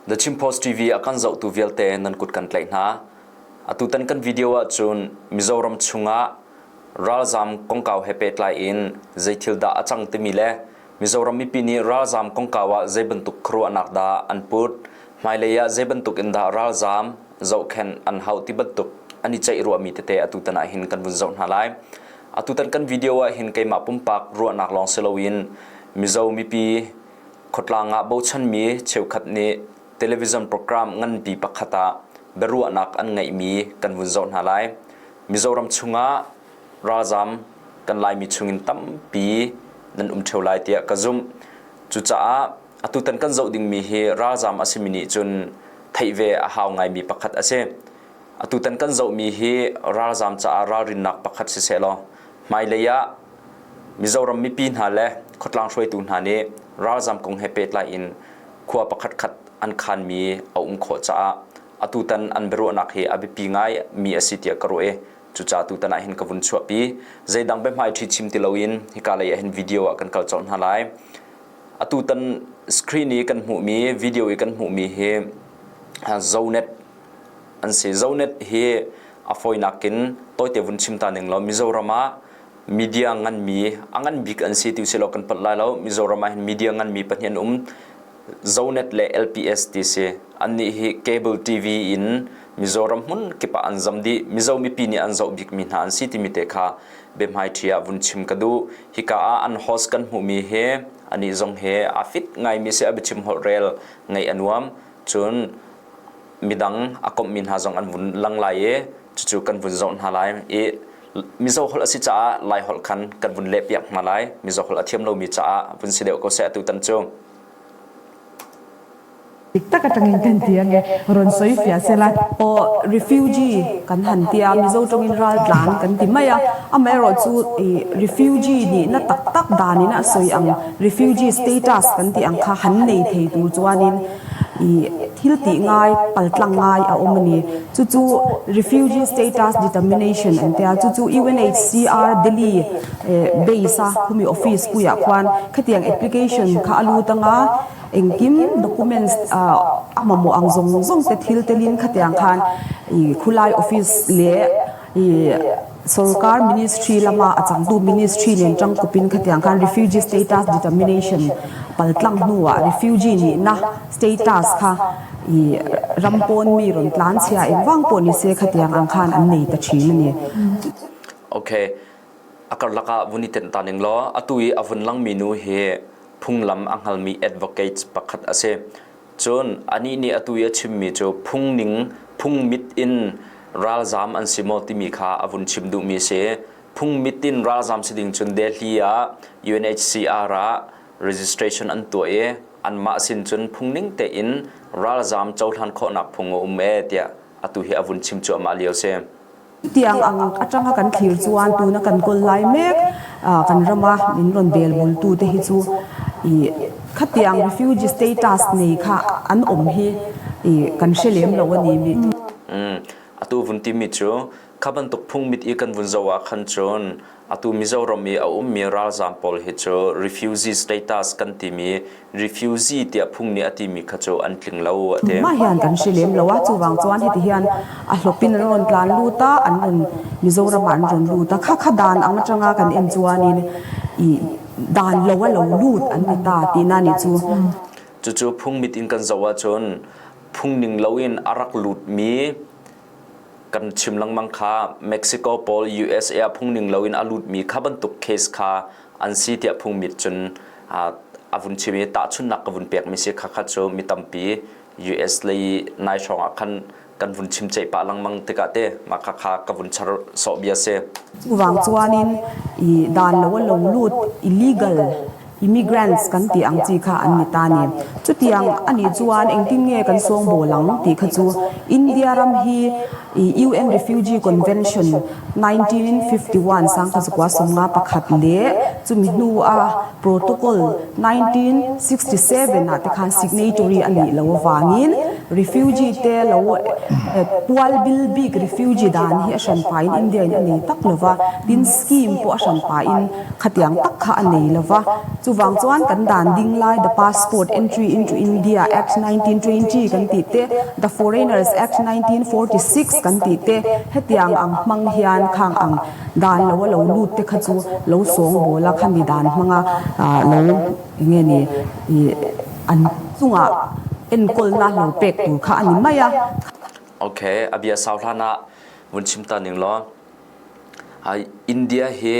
The Chin Post TV a kan zohtu vialte nan kut kan tlaih hna. Atutan kan video ahcun Mizoram chungah ralzam kongkau he pehtlai in zeithil dah a cang timi le Mizoram mipi nih ralzam kongkau ah zei bantuk khuaruahnak dah an put, hmailei ah zei bantuk in dah ralzam zohkhenh an hauh ti bantuk an i ceih ruahmi tete atutan ah hin kan vun zoh hna lai. Atutan kan video ah hin keimah pumpak ruahnak lawng si loin Mizo mipi Khuatlang ah bochanmi cheukhat nih television program nganpi pakhat ah biaruahnak an ngeihmi kan vun zoh hna lai. Mizoram chungah ralzam kan Laimi chungin tampi nan um ṭheo lai tiah ka zumh. Cucaah atutan kan zoh dingmi hi ralzam a simi nih cun theih ve a hau ngaimi pakhat a si. Atutan kan zohmi hi ralzam caah ralrinnak pakhat siseh law hmailei ah Mizoram mipi hna le khuatlang hruaitu hna nih ralzam kong he pehtlai in khua pakhatkhat an khanmi a um khawh caah atutan an biaruahnak hi a biapi ngai mi a si tiah ka ruah i cucaah tutan ah hin ka vun chuahpi. Zeidang biahmaiṭhi chim ti loin hika lei ah hin video ah kan kal colh hna lai. Atutan screen i kan hmuhmi video i kan hmuhmi hi Zonet an si. Zonet hi a fawinak in tawite vun chim ta ning law Mizoram ah media nganmi a ngan bik an si ti usih law kan palh lai lo. Mizoram ah hin media nganmi pahnih an um. Zonet le LPS ti si. Annih hi cable TV in Mizoram hmun kip ah an zam dih. Mizo mipi nih an zoh bikmi hna an si timi te kha biahmaiṭhi ah vun chim ka duh. Hika ah an host kan hmuhmi hi anih zong hi aa fit ngaimi si a biachim holh rel ngaih a nuam. Cun midang a komhmi hna zong an vun lang lai i cucu kan vun zoh hna lai i Mizo holh a si caah Lai holh khan kan vun lehpiak hna lai. Mizo holh a thiam lomi caah vun si deuh ko seh atutan cu. Dik tak atangin kan ti ange rawn sawi fiah sela. Aw refugee kan han tia Mizo tawngin raltlan kan ti mai a, amaherawhchu i refugee nihna tak tak danin a sawi ang refugee status kan tih ang kha han nei thei tur chuanin i thil tih ngai paltlang ngai a awm a ni. Chu chu refugee status determination an tia chu chu UNHCR Delhi base a khumi office puiah khuan khatiang application kha a lut anga engkim documents a mamawh ang zawng zawng te thil telin khatiang khan i khulai office leh i Sorkar ministry lama a changtu ministry nen tangkupin khatiang khan refugee status determination paltlang hnuah refugee nihna status kha i ram pawn mi rawn tlan chhia engvang pawh ni se khatiang ang khan an nei ta thin a ni. Okay. A karlak ah vun i tenh ta ning law atu i a vun langmi nu hi phunglam a hngalmi advocates pakhat a si. Cun anih nih atu i a chimmi cu phungning phungmit in ralzam an si maw timi kha a vun chim duhmi a si. Phungmit in ralzam si ding cun Delhi ah UNHCR ah registration an tuah i anmah sin cun phungning tein ralzam cohlan khawhnak phung a um e tiah atu hi a vun chim cuahmah lio si. Tiang ang atanga kan thlir chuan tuna kan kawl lai mek kan rama min rawn bel bultu te hi chu i khatiang refugee status nei kha an awm hi i kan hre lem lo ani mi. Atu vun timi cu kha bantuk phung mit i kan vun zoh ah khan cun Atu Mizoram i a ummi ralzaam pawl hi cu refugee status kan timi refugee tiah phung nih a timi kha cu an tling lo a ti. Mah hian kan hre lem lo a chuvang chuan heti hian a hlawpin an rawn tlan lut a an rawn Mizoram ah an rawn lut a kha kha dan ang atanga kan en chuanin i dan lo a lo lut an ni ta tihna nih chu. Cucu phung mit in kan zoh ahcun phung ning loin a rak lutmi kan chim lengmang kha Mexico pawl USA ah phungning loin a lutmi kha bantuk case kha an si tiah phungmit cun a vun chim i tahchunhnak ka vun pekmi si kha kha cu mi tampi US lei nai hrawng ah khan kan vun chim ceih pah lengmang tikah te mah kha kha ka vun char sawh bia si. Chuvang chuanin i dan lo a lo lut illegal immigrants kan tih ang chi kha an ni ta ni. Chutiang a nih chuan engtin nge kan sawngbawl ang tih kha chu India ram hi UN Refugee Convention 1951 sangkha sawmnga pakhat leh chumi hnu a Protocol 1967 ah te khan signatory a nih lo avangin. Refugee te lo pual bil bik refugee dan hi a hranpa in India in a nei tak lova, tin scheme pawh a hranpa in khatiang tak kha a nei lova. Chuvang chuan kan dan ding lai The Passport Entry into India Act 1920 kan tih te, The Foreigners Act 1946 kan tih te hetiang ang hmang hian khang ang dan lo a lo lut te kha chu lo sawngbawl a khami dan hmanga lo enge ni ih an chungah enkawlna lo pek tur kha a ni mai a. Okay, a bia sau hlan ah vun chim ta ning law. India hi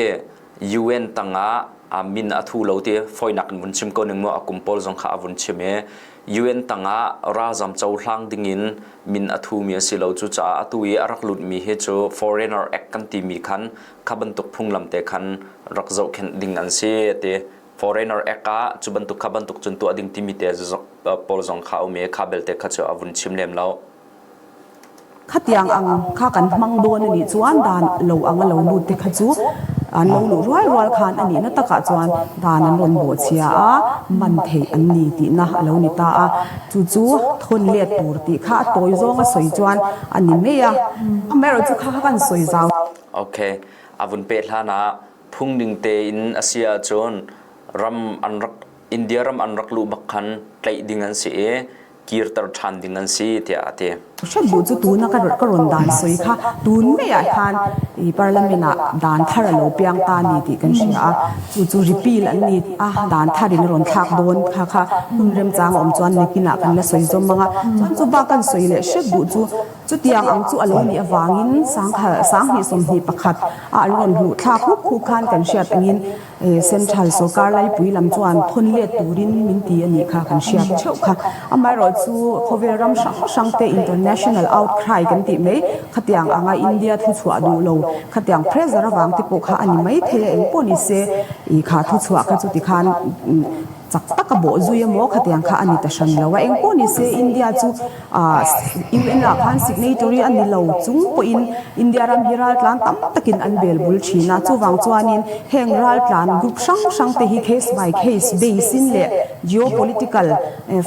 UN tangah a min a thu lo ti foinak in vun chim ko ning mu a kum pawl zong kha a vun chim i UN tangah ralzam cohlang dingin min a thumi a si lo cucaah atu i a rak lutmi hi cu Foreigner Act kan timi khan kha bantuk phunglam te khan rak zohkhenh ding an si ti Foreigner Act ah cu bantuk kha bantuk cun tuah ding timi te pawl zong kha um i kha belte kha cu a vun chim lem lo. Khatiang ang kha kan hmang dawn a nih chuan dan lo ang a lo lut te kha chu an lo luh rual rual khan a nihna takah chuan dan an rawn bawhchhia a, man theih an ni tihna a lo ni ta a. Chu chu thawn let tur tih kha a tawi zawng a sawi chuan a ni mai a. Amaherawhchu kha kha kan sawi zau. Okay, a vun peh hlan ah phungning tein a si ahcun ram an rak India ram an rak luh bak khan tlaih ding an si i kirter ṭhan ding an si tiah a ti. Hretbu cu tuna ka ka rawn dan sawi kha tun maiah khan i parliament ah dan thar a lo piang ta ni tih kan hria a, chu chu repeal an ni a, dan thar in a rawn thlak dawn kha kha hun remchang a awm chuan nikinah kan la sawi zawm ang a, chuan chu bak kan sawi leh hret duh chu chutiang ang chu a lo nih avangin sangha 21 a an rawn hluh thlak huk huk khan kan hriat angin Central sorkar laipui lam chuan thawn let turin min ti a nih kha kan hriat theuh kha. Amaherawhchu khawvel ram hrang hrang te international outcry kan tih mai khatiang anga India thuchhuah duh lo khatiang pressure avang te pawh kha a ni mai thei a engpawh ni se ih kha thuchhuah kha chuti khan chak taka bawh zui emaw khatiang kha a ni ta hran lo a engpawh ni se India chu UN ah khan signatory a ni lo chung pawhin India ram hi raltlan tam takin an bel bul thin a, chuvang chuanin heng raltlan group hrang hrang te hi case by case base in leh geopolitical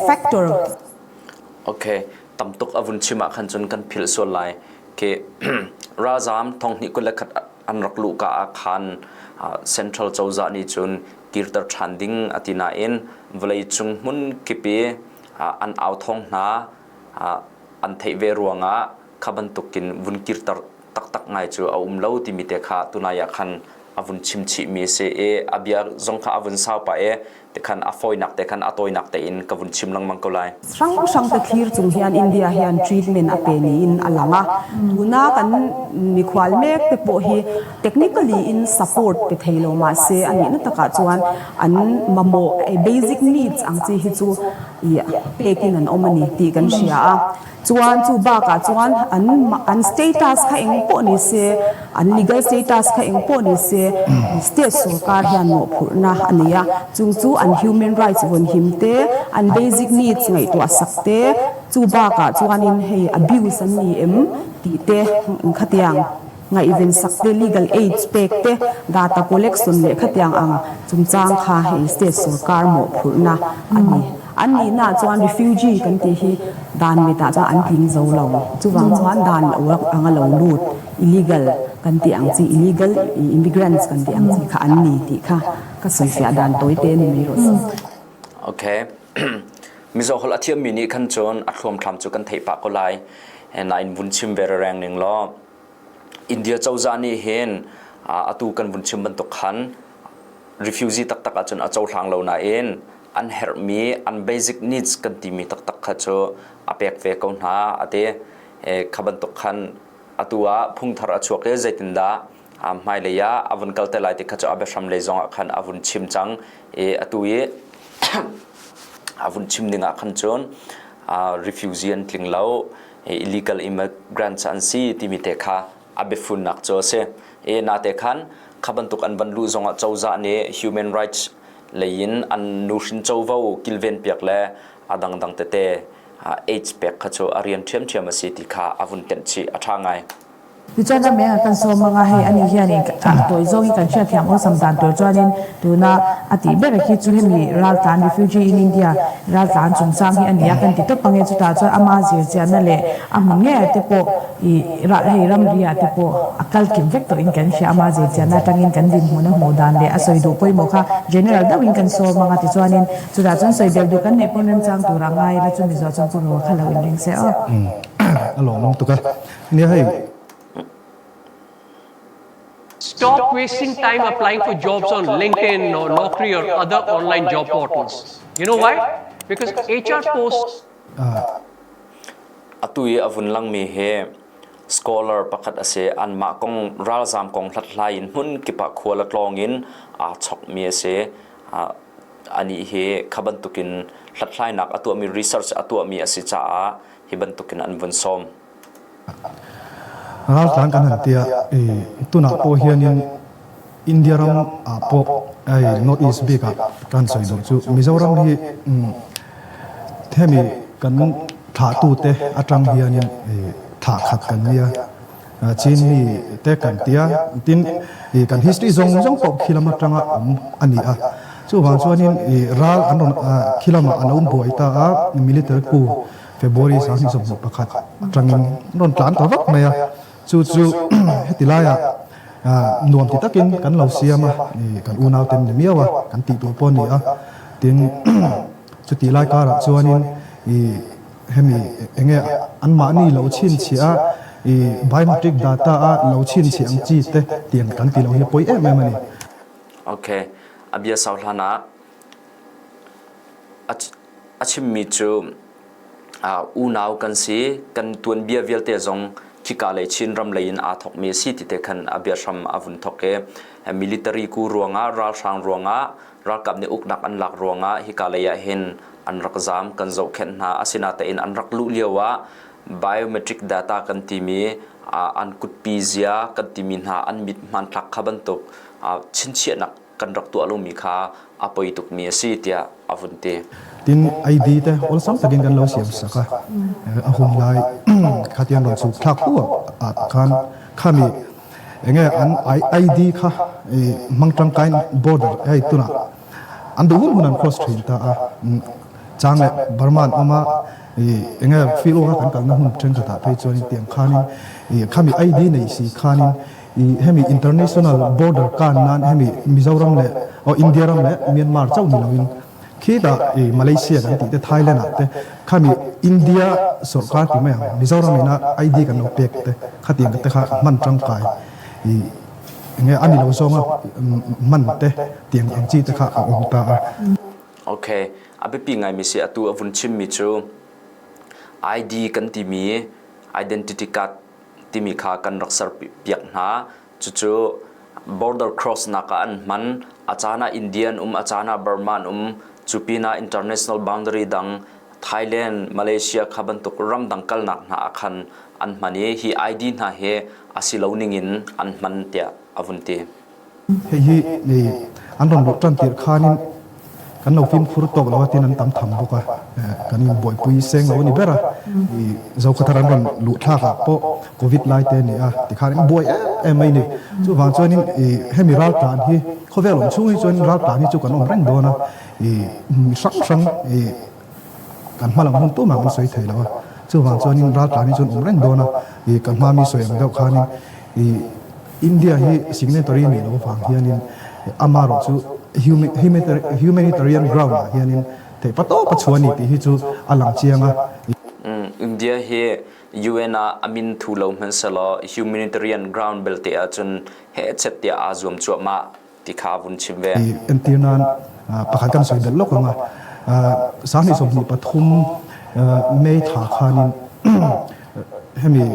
factor. Ok, tam tuk a vun chim ah khan cun kan philh sual lai. Khi ralzaam thonghnih 21 an rak luh ka ah khan central cozah nih cun kirter ṭhan ding a ti nain vawleicung hmun kip i an au thawng hna an theih ve ruangah kha bantukin vun kirter taktak ngai cu a um lo timi te kha tunai ah khan a vun chim chihmi a si i a bia zong kha a vun sau pah i tikhan a fawinak te khan a tawinak tein ka vun chim lengmang ko lai. Hrang hrang te thlir chung hian India hian treatment a pe niin a lang a. Tuna kan mikhual mek te pawh hi technically in support pe thei lo mahse a nihna takah chuan an mamawh basic needs ang chi hi chu pekin an awm a ni tih kan hria a. Chuan chu bakah chuan an an status kha eng pawh ni se, an legal status kha eng pawh ni se, state sorkar hian mawhphurhna a nei a. Chung chu an human rights vawnhim te, an basic needs ngaihtuah sak te, chu bakah chuanin hei abuse an ni em tih te khatiang. Ngaihven sak te, legal aids pek te, data collection leh khatiang ang chungchang kha hei state sorkar mawhphurhna a ni. An nihna ah chuan refugee kan tih hi dan mitah chuan an tling zo lo. Chuvang chuan dan lo anga lo lut, illegal kan tih ang chi, illegal immigrants kan tih ang chi kha an ni tih kha ka sawifiah dan tawi te a ni mai rawh se. Okay. Mizo holh a thiammi nih khan cun a thluamthlam cu kan theih pah ko lai. Nain vun chim ve reng ning law India cozah nih hin atu kan vun chim bantuk khan refugee taktak ahcun a cohlang lo nain an herhmi an basic needs kan timi taktak kha cu a pek ve ko hna a ti. Kha bantuk khan atu ah phungthar a chuak i zeitindah hmailei ah a vun kal te lai ti kha cu a biahram lei zong ah khan a vun chim cang i atu i a vun chim ding ah khan cun refugee an tling lo illegal immigrants an si timi te kha a biafunnak cu a si. E nate khan kha bantuk an van luh zongah cozah nih human rights leiin an nuhrin covo kilven piak le a dangdang tete AIDS pek kha cu a rian ṭhiamṭhiam a si ti kha a vun tenh chih a ṭha ngai. Tichuan a meng a kan sawm anga hei ani hianin a tawi zawngin kan hriatthiam awlsam dan tur chuanin tuna a tih ber khi chu hemi raltlan refugee in India raltlan chungchang hi a ni a kan ti tawp ange chutah chuan ama zirchianna leh a hmu ngei te pawh ih hei ramri ah te pawh a kal kim vek tawhin kan hria ama zirchianna atangin kan dinhmun a hmuh dan leh a sawi duh pawimawh kha general deuhin kan sawm anga tichuanin chutah chuan sawi belh duh kan neih pawn remchang tur a ngai ila chumi zawh chuan Pu Roa kha lo inring se aw. A lawmawm tuk a. Nia hei. Stop wasting time applying for jobs on LinkedIn or Naukri or other online job portals. You know why? Because HR posts Atu i a vun langmi hi scholar pakhat a si. Anmah kong ralzaam kong hlathlai in hmun kip ah khual a tlawng in aa chokmi a si. Anih hi kha bantukin hlathlainak a tuahmi research a tuahmi a si caah hi bantukin an vun sawm. Raltlan kan han tia tunah pawh hianin India ram ah pawh hei North East bik ah kan sawi duh chu Mizoram hi hemi kan thlahtute atang hianin thlah khat kan nia Chin mi te kan tia tin kan history zawng zawng pawh khi lam atanga awm a ni a chuvang chuanin ral an rawn khi lamah an lo buai ta a military coup February 2021 atangin an rawn tlan ta vak mai a, chu chu heti laiah nuam ti takin kan lo siam a, kan unaute ni miau a, kan tih tur pawh a ni a, tin chutih lai karah chuanin hemi enge anmahni lo chhinchhiah a, biometric data a lo chhinchhiah ang chi te tiang kan ti lo hi a pawi em em a ni. Okay, a bia sau hlan ah A chimmi cu unau kan si, kan tuanbia vialte zong khika lei Chinram lei in aa thawkmi a si ti te khan a biahram a vun thawk i military ku ruangah ralhrang ruangah ralkap nih uknak an lak ruangah hika lei ah hin an rak zaam kan zohkhenh hna asinatein an rak luh lio ah biometric data kan timi an kutpi zia kan timi hna an mit hmanthlak kha bantuk chinchiahnak kan rak tuah lomi kha a poi tukmi a si tiah a vun ti. Tin ID te awlsam takin kan lo siam sak a a hun lai khatian ron chuk thlak hu ah khan khami enge an ID kha mang tangkai border hei tuna an duh hun hun an cross thin ta a chang le Burma an awma enge feel ka kan kalna hun then khatah phei chuan tiang khanin khami ID nei si khanin I hemi international border kan nan hemi Mizoram leh aw India ram leh Myanmar chauh ni loin khitah i Malaysia kan tih te Thailand ah te khami India sorkar ti mai ang Mizoram ina ID kan lo pek te khatiang te kha hman tangkai i enge ani lo zawnga hman te tiang ang chi te kha a awm ta a. Okay, a biapi ngaimi si atu a vun chimmi cu ID kan timi identity card timi kha kan rak serpiak hna. Cucu border cross nak ah an hman. A caan ah India an um, a caan ah Burma an um. Cu pinah international boundary dang Thailand, Malaysia kha bantuk ramdang kalnak hna ah khan an hman i hi ID hna hi a si lo ning in an hman tiah a vun ti. Hihi an rawn luh ṭan tirh khanin kan lo fimkhur tawk lo a tin an tam tham bawk a, kan in buaipui seng lo a ni ber a. Zokhathar an rawn luh thlak ah pawh Covid lai te a ni a, tikhan in buai em em mai a ni. Chuvang chuanin hemi raltlan hi khawvel awm chhung hi chuan raltlan hi chu kan awm reng dawn a, mi hrang hrang kan hma lam hun tumah kan sawi thei lo a. Chuvang chuanin raltlan hi chuan awm reng dawn a, kan hma mi sawi ang deuh khanin India hi signatory nih loh avang hianin amarawh chu humanitarian ground ah hianin theihpa tawp a chhuah a ni tih hi chu a lang chiang a. India hi UN ah a min thu lo hmanhsehlaw humanitarian ground belte ahcun hehchet tiah aa zuam cuahmah ti kha vun chim ve. Entir nan pakhat kan sawi belh lawk ang a, 2023 May thla khanin hemi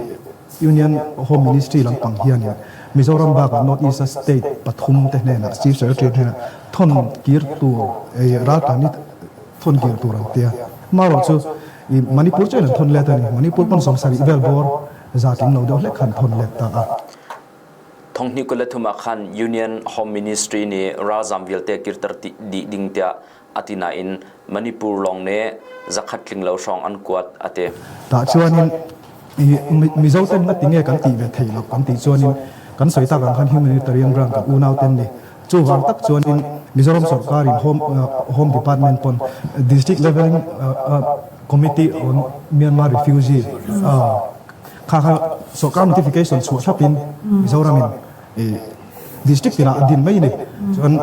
Union Home Ministry lampang hianin Mizoram bakah North East a state pathum te hnenah Chief Secretary hnenah thawn kir tur raltlan hi thawn kir tur an tia. Amaherawh chu Manipur chuan an thawn let a ni. Manipur pawn 70 vel bawr za tling lo deuh hlek kha an thawn let ta a. Thonghnih 23 ah khan Union Home Ministry nih ralzam vialte kirter dih ding tiah a ti nain Manipur lawng nih zakhat tling lo hrawng an kuat a ti. Tah chuanin. Mizo ten nga tinge kan tih ve theih loh kan tih chuanin kan sawi tak ang khan humanitarian ground kan unau ten ni. Chuvang tak chuanin Mizoram sorkarin Home Home Department pawn District level in Committee on Myanmar Refugee kha kha sorkar notification chhuah thlapin Mizoramin district tinah a din mai a ni. Chuan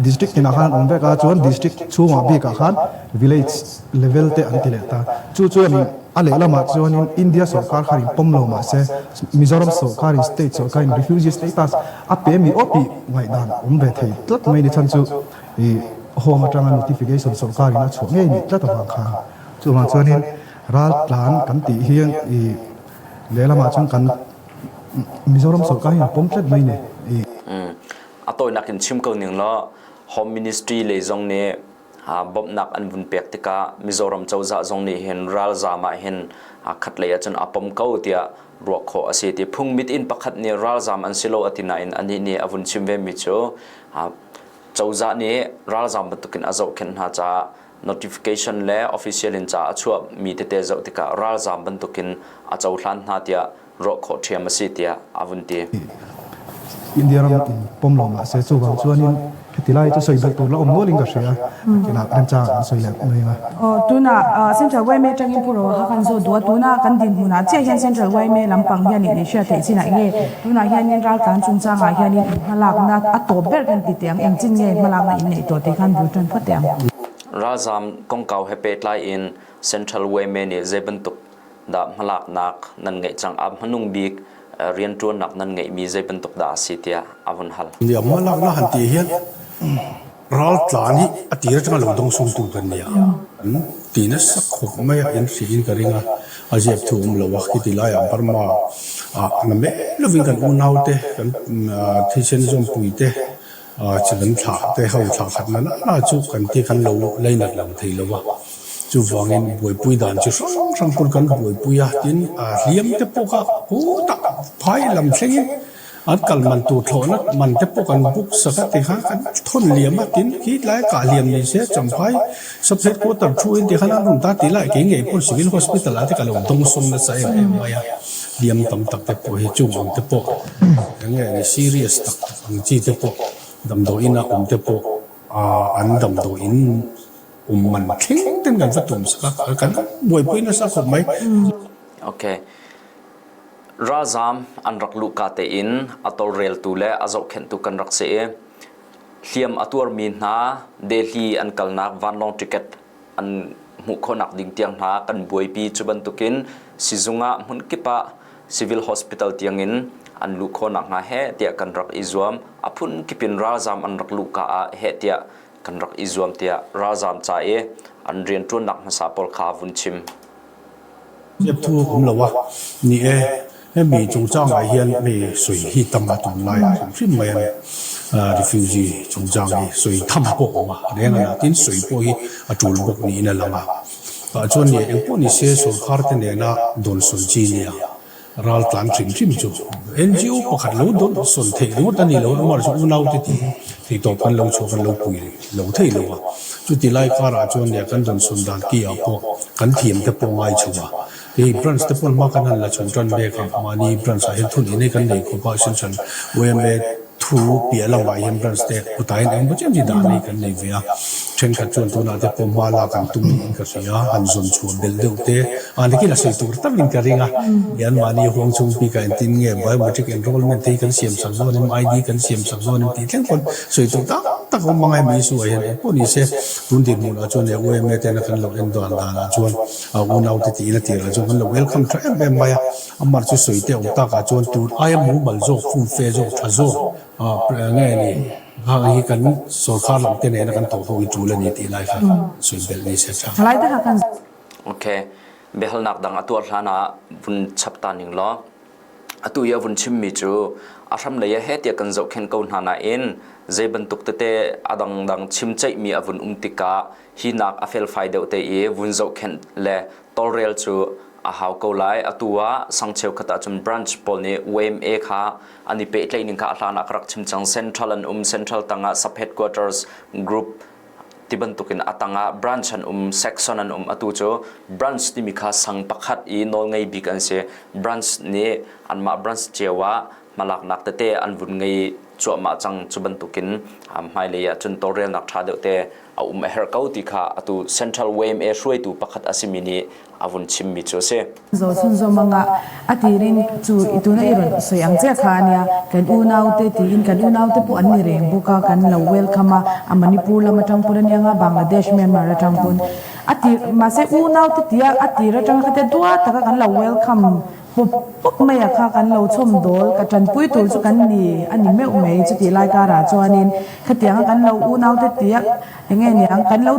district tinah khan an awm vek a, chuan district chhungah bikah khan village level te an ti leh ta. Chu chuanin a lehlamah chuanin India sorkar khan in pawm lo mahse Mizoram sorkarin state sorkarin refugee status a pe mi aw tih ngaihdan awm ve thei tlat mai ni chhan chu ih home atanga notification sorkarin a chhuah ngei nih tlat avang khan. Chuvang chuanin raltlan kan tih hian ih lehlamah chuan kan Mizoram sorkar hian a pawm tlat mai ni. A tawinak in chim ko ning law Home Ministry lei zong nih bawmhnak an vun pek tikah Mizoram cozah zong nih hin ralzaam ah hin khatlei ahcun a pom ko tiah ruah khawh a si ti phungmit in pakhat nih ralzaam an si lo a ti nain anih nih a vun chim ve mi cu cozah nih ralzaam bantukin a zohkhenh hna caah notification le official in ca a chuah mi tete zoh tikah ralzaam bantukin a cohlan hna tiah ruah khawh ṭhiam a si tiah a vun ti. India ram in pom lo mahse chuvang chuanin heti lai chu sawi belh tur la awm nual in ka hria kinah remchang an sawi leh mai ang a. Tuna Central YMA atangin Pu Roha kha kan zawt duh a, tuna kan dinhmunah chiah hian Central YMA lampang hian in hriat theih chinah nge tunah hianin raltlan chungchangah hianin in hmalakna a tawp ber kan ti teh ang, engchin nge hmalakna in neih tawh tih khan bul tan phawt teh ang. Ralzam kongkau he pehtlai in Central YMA nih zei bantuk dah hmalaknak nan ngeih cang a hmanung bik rianṭuannak nan ngeihmi zei bantuk dah a si tiah a vun hal. Nia hmalaknak han ti hian raltlan hi a tir atanga lo dawng sungtu kan nia. Ti nasa khawp mai a in hriin ka ring a, a ziak thu awm lo a, khiti laiah Burma ah na meh lovin kan unaute kan thisen zawmpui te Chi kan thlah te ho thlah khat na na chu kan ti kan lo lainat lo thei lo va, chuvangin buaipui dan chi hrang hrang pawn kan buaipui a, tin hliam te pawh kha khutah phai lam thlengin an kal man tur thlawhna man te pawh kan book sak a tikha kan thawn liam a, tin khi tlai kah hliam ni se Champhai sub headquarter thu in tikhan an rawn ta tih lai kei ngei pawn civil hospital ah te ka lo dawngsawm nasa em em mai a, hliam tam tak te pawh hi chung ang te pawh eng nge ni serious tak tak. Ang chi te pawh damdawiin a awm te pawh an damdawiin awm man thleng ten kan va tum sak a, kan buaipui nasa khawp mai. Ok. Ralzaam an rak luhka tein a tawlreltu le a zohkhenhtu kan rak si i hliam a tuarmi hna Delhi an kalnak vanlawng ticket an hmuh khawhnak ding tiang hna kan buaipi. Cu bantukin sizung ah hmunkip ah civil hospital tiangin an luh khawhnak hnga heh tiah kan rak i zuam. A phunkip in ralzaam an rak luhka ah heh tiah kan rak i zuam tiah ralzaam ca i an rianṭuannak hmasa pawl kha vun chim. Thu um lo a ni e. Hemi chungchangah hian hei sawi hi tam a tunlai ah hrim hrim mai a ni. Refugee chungchang hi sawi tham pawh a awm a, reng a ni. Tin, sawi pawh hi a tul bawk niin a lang a. Tah chuan nia engpawh ni se sorkar te nena dawnsawn chi nia raltlan hrim hrim chu NGO pakhat lo dawnsawn theih ringawt a ni lo, amaherawhchu unaute tih theihtawp kan lo chhuah kan lo pui lo thei lo a. Chuti lai karah chuan nia kan dawnsawn dan ki ah pawh kan thiam te pawh ngai chho a. Hei branch te pawh hma kan han la chho tan mek a, mahni branch ah hian thun inei kan nei khawp a, Central yma thu piah lamah hian branch te kutah hian engemaw chen hi dah nei kan nei ve a, thenkhat chuan tunah te pawh hma lak an tum niin ka hria, han zawn chhuah belh deuh te a ni khin a sawi tur takin ka ring a, hian mahni huang chhung bikah engtin nge biometric enrollment te hi kan siam sak zawn em, ID kan siam sak zawn em tih thleng pawn sawi tur tak tak a awm ang a, hemi issue ah hian engpawh ni se tun dinhmunah chuan he yma tena kan lo en dan danah chuan A unaute tiin a tirah chuan kan lo welcome tha em em mai a, amah chu sawi te awm takah chuan tun aia mumal zawk, fumfe zawk, tha zawk nge ni hang hi kan sorkar lam te nena kan thawh ho hi tul a ni tih lai kha sawi belh ni se tha. Thalai te kha kan. Ok, biahalnak dang a tuar hlan ah vun chap ta ning law. Atu i a vun chimmi cu a hramlei ah heh tiah kan zohkhenh ko hna nain zei bantuk tete a dangdang chimceihmi a vun um tikah hi nak a felfai deuh te i vun zohkhenh le tawlrel cu a hau ko lai. Atu ah sang cheukhat ahcun branch pawl nih YMA kha an i pehtlaih ning kha a hlan ah ka rak chim cang. Central an um, central tangah sub headquarters group ti ti bantukin a tangah branch an um, section an um. Atu cu branch timi kha sang pakhat i nawlngei bik an si. Branch nih anmah branch cio ah hmalaknak tete an vun ngei cuahmah cang. Cu bantukin hmailei ah cun tawlrelnak ṭha deuh te a um a herh ko ti kha atu Central YMA hruaitu pakhat a simi nih a vun chimmi cu a si. Zochunzawm anga a tirin chu i tuna i rawn sawi ang chiah kha ania kan unaute tiin kan unaute pawh an ni reng bawk a kan lo welcome a a Manipur lam atang pawn ania nga Bangladesh Myanmar atang pawn a tir mahse unaute tia a tir atang khatia duat taka kan lo welcome pawp pawp mai a kha kan lo chhawm dawl ka tanpui tur chu kan ni a ni meuh mai chutih lai karah chuanin khatianga kan lo unaute tia enge niang kan lo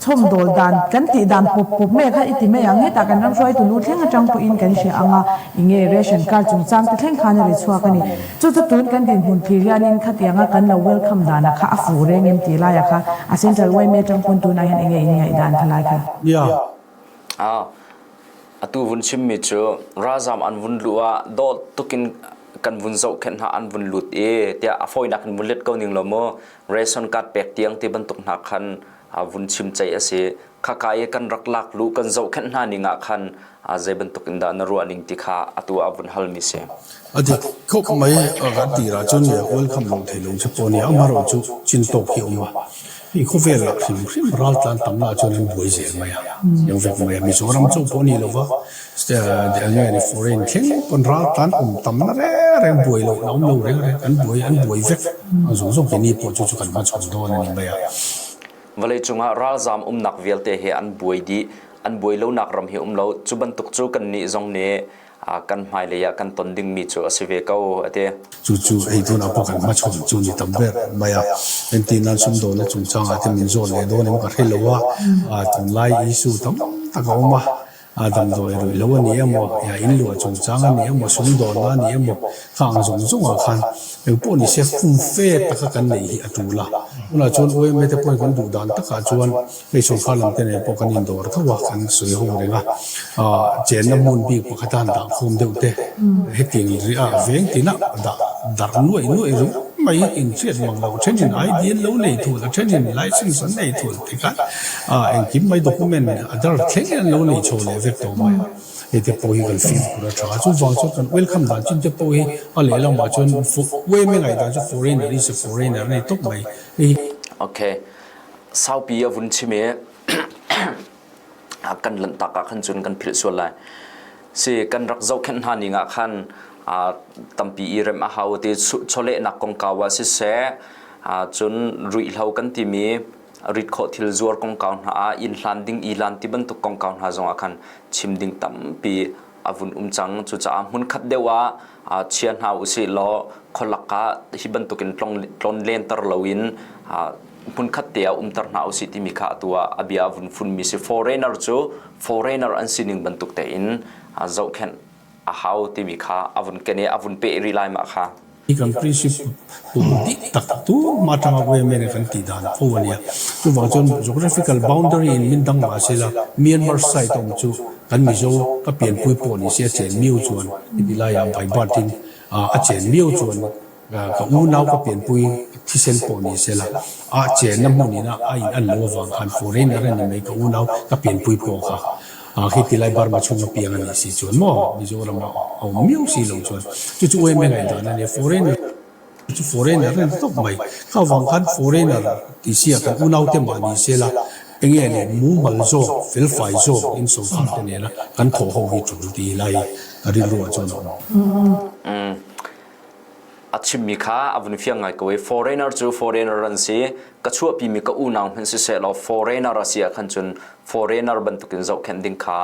Chhawmdawl dan kan tih dan pawp pawp mai kha i ti mai ang. Hetah kan ram hruaitu lu thleng atang pawhin kan hria ang a, enge ration card chungchang te thleng khan a ri chhuak a ni. Chu chu tun kan dinhmun thlir hianin khatianga kan lo welcome danah kha a fuh reng em tih laiah kha a Central yma atang pawn tunah hian enge in ngaihdan kha lai kha. Nia. Atu vun chimmi cu ralzam an vun luh ah dawt tukin kan vun zohkhenh hna an vun lut i tiah a fawinak in vun let ko ning lo mu ration card pek tiang ti bantuk hna khan vun chim ceih a si. Khaka i kan rak lak lu kan zohkhenh hna ning ah khan zei bantuk in dah na ruah ning ti kha atu ah vun halmi si. A dik khop mai kan ti ra cun le welcome lo thei lo che pawh ni amaro chu chin tawk hi um a hi khawvel ah hrim hrim raltlan tam la chuan an buai zel mai a yang vek mai a Mizoram chauh pawh ni lova enge ni foreign thleng pawn raltlan awm tam na reng reng buai loh a awm lo reng reng an buai an buai vek ang zawng zawng keini pawh chu chu kan hmachhawn dawn a ni mai a. Vawleicung ah ralzaam umnak vialte hi an buai dih. An buai lonak ram hi um lo. Cu bantuk cu kannih zong nih kan hmailei ah kan ton dingmi cu a si ve ko a ti. Cu cu ei tunah pawh kan hmachhawn cu ni tam ber mai a. Entirnan sumdawlnak chungchang ah te min zawn leh dawn em ka hre lo a. Tunlai issue tam tak a awm a. A damdawi ruih lo a ni emaw, ia in luah chungchang a ni emaw, sumdawnna a ni emaw, kha ang zawng zawngah khan engpawh ni se fumfe taka kan neih hi a tul a. Tunah chuan OMA te pawhin kan duh dan takah chuan hei sawrkar lam te nen pawh kan indawr tho a, kan sawi ho reng a. Aah chenna hmun bik pakhata han dah khawm deuh te, hetiang riah veng tinah dah darh nuaih nuaih ringawt mai inhriat mang lo, thenin ID an lo nei thul a, thenin license an nei thul. Tikah engkim mai document Aadhaar thleng in an lo nei chho leh vek tawh mai a, hei te pawh hi kan fimkhur a tha a, chuvang chuan kan welcome dan chin te pawh hi a lehlamah chuan UMA ngaihdan chu foreigner is a foreigner a ni tawp mai hei hi. Okay. Saupi a vun chim i kan lanhtak ah khan cun kan philh sual lai. Si kan rak zohkhenh hna ning ah khan tampi i rem a hau ti chawlehnak kongkau ah siseh cun ruihlo kan timi rit khawh thil zuar kongkau hna ah inn hlan ding i lan ti bantuk kongkau hna zong ah khan chim ding tampi a vun um cang. Cucaah hmunkhat deuh ah chia hna usih law khualak ah hi bantukin tlon lenter loin hmunkhat te ah umter hna usih timi kha atu ah a bia a vun funmi si. Foreigner cu foreigner an sining bantuk tein zohkhenh a hau timi kha a vun ken i a vun peh rih lai mah kha. Hi kan principle dik tak tu mah tanga women kan ti dan fo ania. Chuvang chuan geographical boundary in min dang mah sela Myanmar side awm chu kan Mizo ka pianpui pawh ni se a chen miau chuan heti laiah by birth in a chen miau chuan Ka unau ka pianpui thisen pawh ni sela, a chenna hmunin a in an lo avang khan foreigner a ni mai ka unau ka pianpui pawh kha khi tilai Burma chhunga piang a nih si chuan maw Mizoram ah a awm miau si lo chuan chu chu UMA ngaihdan a nia foreigner chu foreigner a ni tawp mai kha avang khan foreigner tih sia kan unau te mah ni sela enge leh mumal zawk felfai zawk in sawrkar te nena kan thawh ho hi tul ti lai ka rilru ah chuan a awm. A chimmi kha a vun fiang ngai ko i foreigner cu foreigner an si ka chuahpimi ka unau hmanh siseh law foreigner a si ah khan cun foreigner bantukin zohkhenh ding kha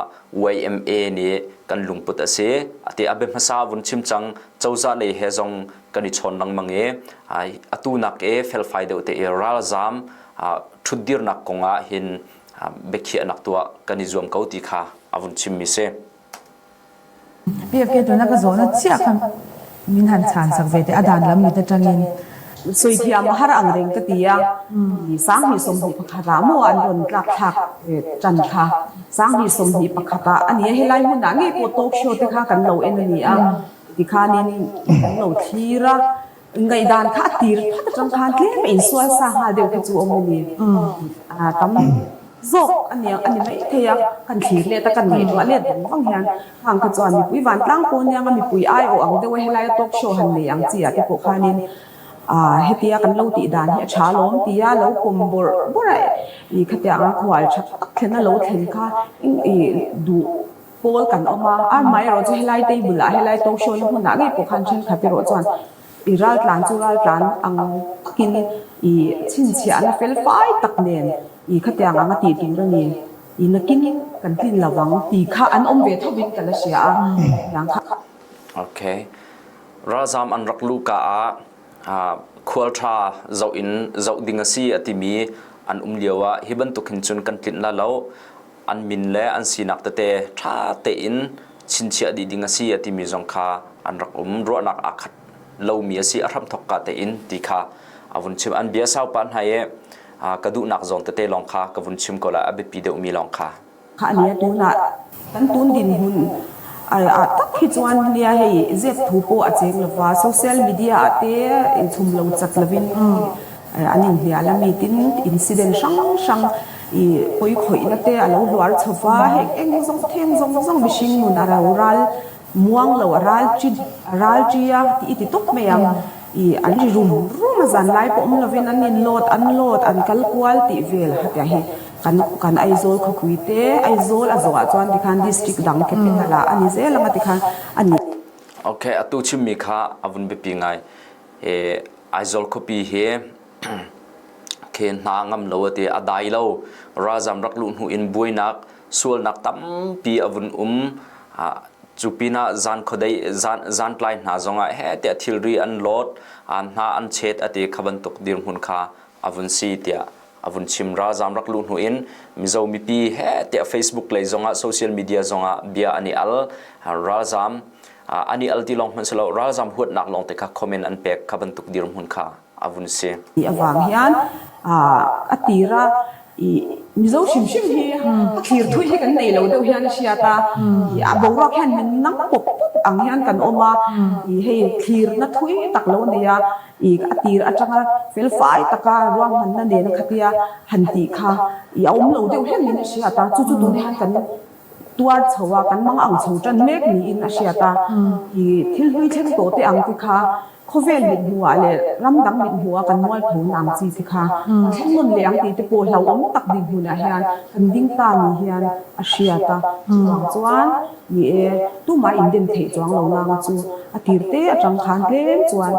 YMA nih kan lungput a si ati a bia hmasa vun chim cang cozah lei he zong kan i chawn lengmang i atu nak e felfai deuh te i ralzam ṭhutdirnak kong ah hin biakhiahnak tuah kan i zuam ko ti kha a vun chimmi si. PFK tuna ka zawhna chiah kha min han chhan sak ve teh a dan lam mit atangin. Suithiam a har ang reng ka ti a, 21 pakhat ah maw an rawn tlak thlak tan kha 21 pakhat ah a ni a, helai hmunah ngei pawh talk show te kha kan lo en a ni a, tikhanin kan lo thlir a. Ngaihdan kha a tir phat atang khan tlem a insual sa hngal deuh khi chu awm a ni. Tam zawk a ni a ni mai thei a, kan thlir let a kan ngaihtuah let vang vang hian khang kha chuan mipui vantlang pawh nia nga mipui aiawh ang deuh a helai a talk show han nei ang chi ah te pawh khanin hetia kan lo tih dan hi a tha alawm tia lo pawm bawrh bawrh a ih khatiang anga khual tha tak thlen a lo thlen kha ih duh Pawl kan awm a, amaherawh chu helai table ah helai talk show na hmunah ngei pawh khan thenkhat erawh chuan i raltlan chu raltlan ang takin i chhinchhiahna fel fai tak nen i khatiang anga tih tur a ni, i nakin kan tlin lo vang tih kha an awm ve thovin ka la hria a, hetiang kha. Okay. Ralzam an rak luh ka ah khual ṭha zoh in zoh ding a si a timi an um lio ah hi bantuk hin cun kan tlinh la lo. An min le an sinak tete ṭha tein chinchiah dih ding a si a timi zong kha an rak um. Ruahnak aa khat lomi a si a hramthok ka tein ti kha a vun chim. An bia saupa hna i ka duhnak zawn tete lawng kha ka vun chim ko lai a biapi deuhmi lawng kha. Kha a nia tunah kan tun dinhmun ah tak hi chuan nia hei zep thu pawh a cheng lova social media ah te inchhum lo chat lovin an inhnial a mi tin incident hrang hrang ih pawi khawihna te a lo hluar chho va heng eng zawng theng zawng zawng mihring nun a ro ral muang lo a ral chi a ral chi a tih i ti tawp mai ang ih an ri rum rum a zan lai pawh awm lovin an inlawt an lawt an kal kual tih vel hetiang hi kan kan Aizawl khawpui te Aizawl a zawhah chuan tikhan district dang capital ah a ni zel ang a tikhan a ni. Okay atu chimmi kha a vun biapi ngai. Aizawl khuapi hi khe hna ngam lo a ti a dai lo ralzam rak luh hnu in buainak sualnak tampi a vun um cu pinah zan khuadei zan zantlai hna zongah he tiah thilri an lawt an hna an chet a ti kha bantuk dirhmun kha a vun si tiah a vun chim ralzam rak luh hnu in Mizo mipi he tiah Facebook lei zongah social media zongah bia an i al ralzam Ani al ti lawng hmanh si lo ralzam huatnak lawng te kha comment an pek kha bantuk dirhmun kha a vun si. Avang hian a tira i Mizo hrimhrim hi a thlir thui hi kan nei lo deuh hian a hriat a, a boruak hian min nang pawp pawp ang hian kan awm a, i hei thlirna thui tak lo nei a, i a tir atanga felfai taka ruahmanna nena khatia han tih kha i a awm lo deuh hian min a hriat a, chu chu tunah hian kan tuar chho a, kan mang ang chho tan mek niin a hriat a. I thil hlui thleng tawh te ang te kha khawvel mit hmuhah leh ram dang mit hmuha kan mualpho na ang chi te kha thleng nawn leh ang tih te pawh hlauhawm tak dinhmunah hian kan ding ta ni hian a hriat a. Chuvang chuan ni e, tumah indem theih chuang lo nang chu a tir te atang khan tlem chuan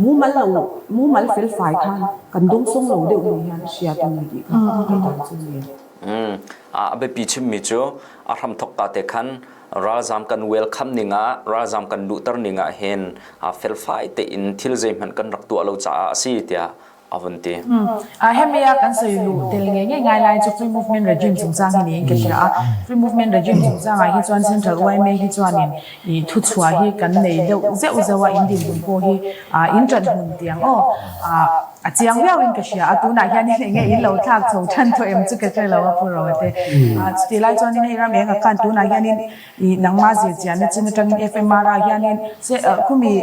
mumal lo mumal felfai khan kan dawngsawng lo deuh ni hian a hriat a ni tih kha ngaihdan chu a ni. A biapi chimmi cu a hramthok ka te khan ralzam kan welcome ning ah ralzam kan luhter ning ah hin felfai tein thil zeihmanh kan rak tuah lo caah a si tiah a vun ti. Hemi a kan soi lu tel nge nge ngai lai chu free movement regime chungchang hi niin ka hria a. Free movement regime chungchang ah hi chuan Central YMA hi chuanin i thuchhuah hi kan nei deuh zeuh zeuh a in dinhmun pawh hi in ṭan hmun tiang aw a chiang viau in ka hria a tunah hian in enge in lo thlak chho ṭhan tawh em chu ka hre lo a pu Roa te chutih lai chuanin hei ram eng ah khan tunah hianin i nangmah zir chianna chin aṭangin FMR ah hianin khumi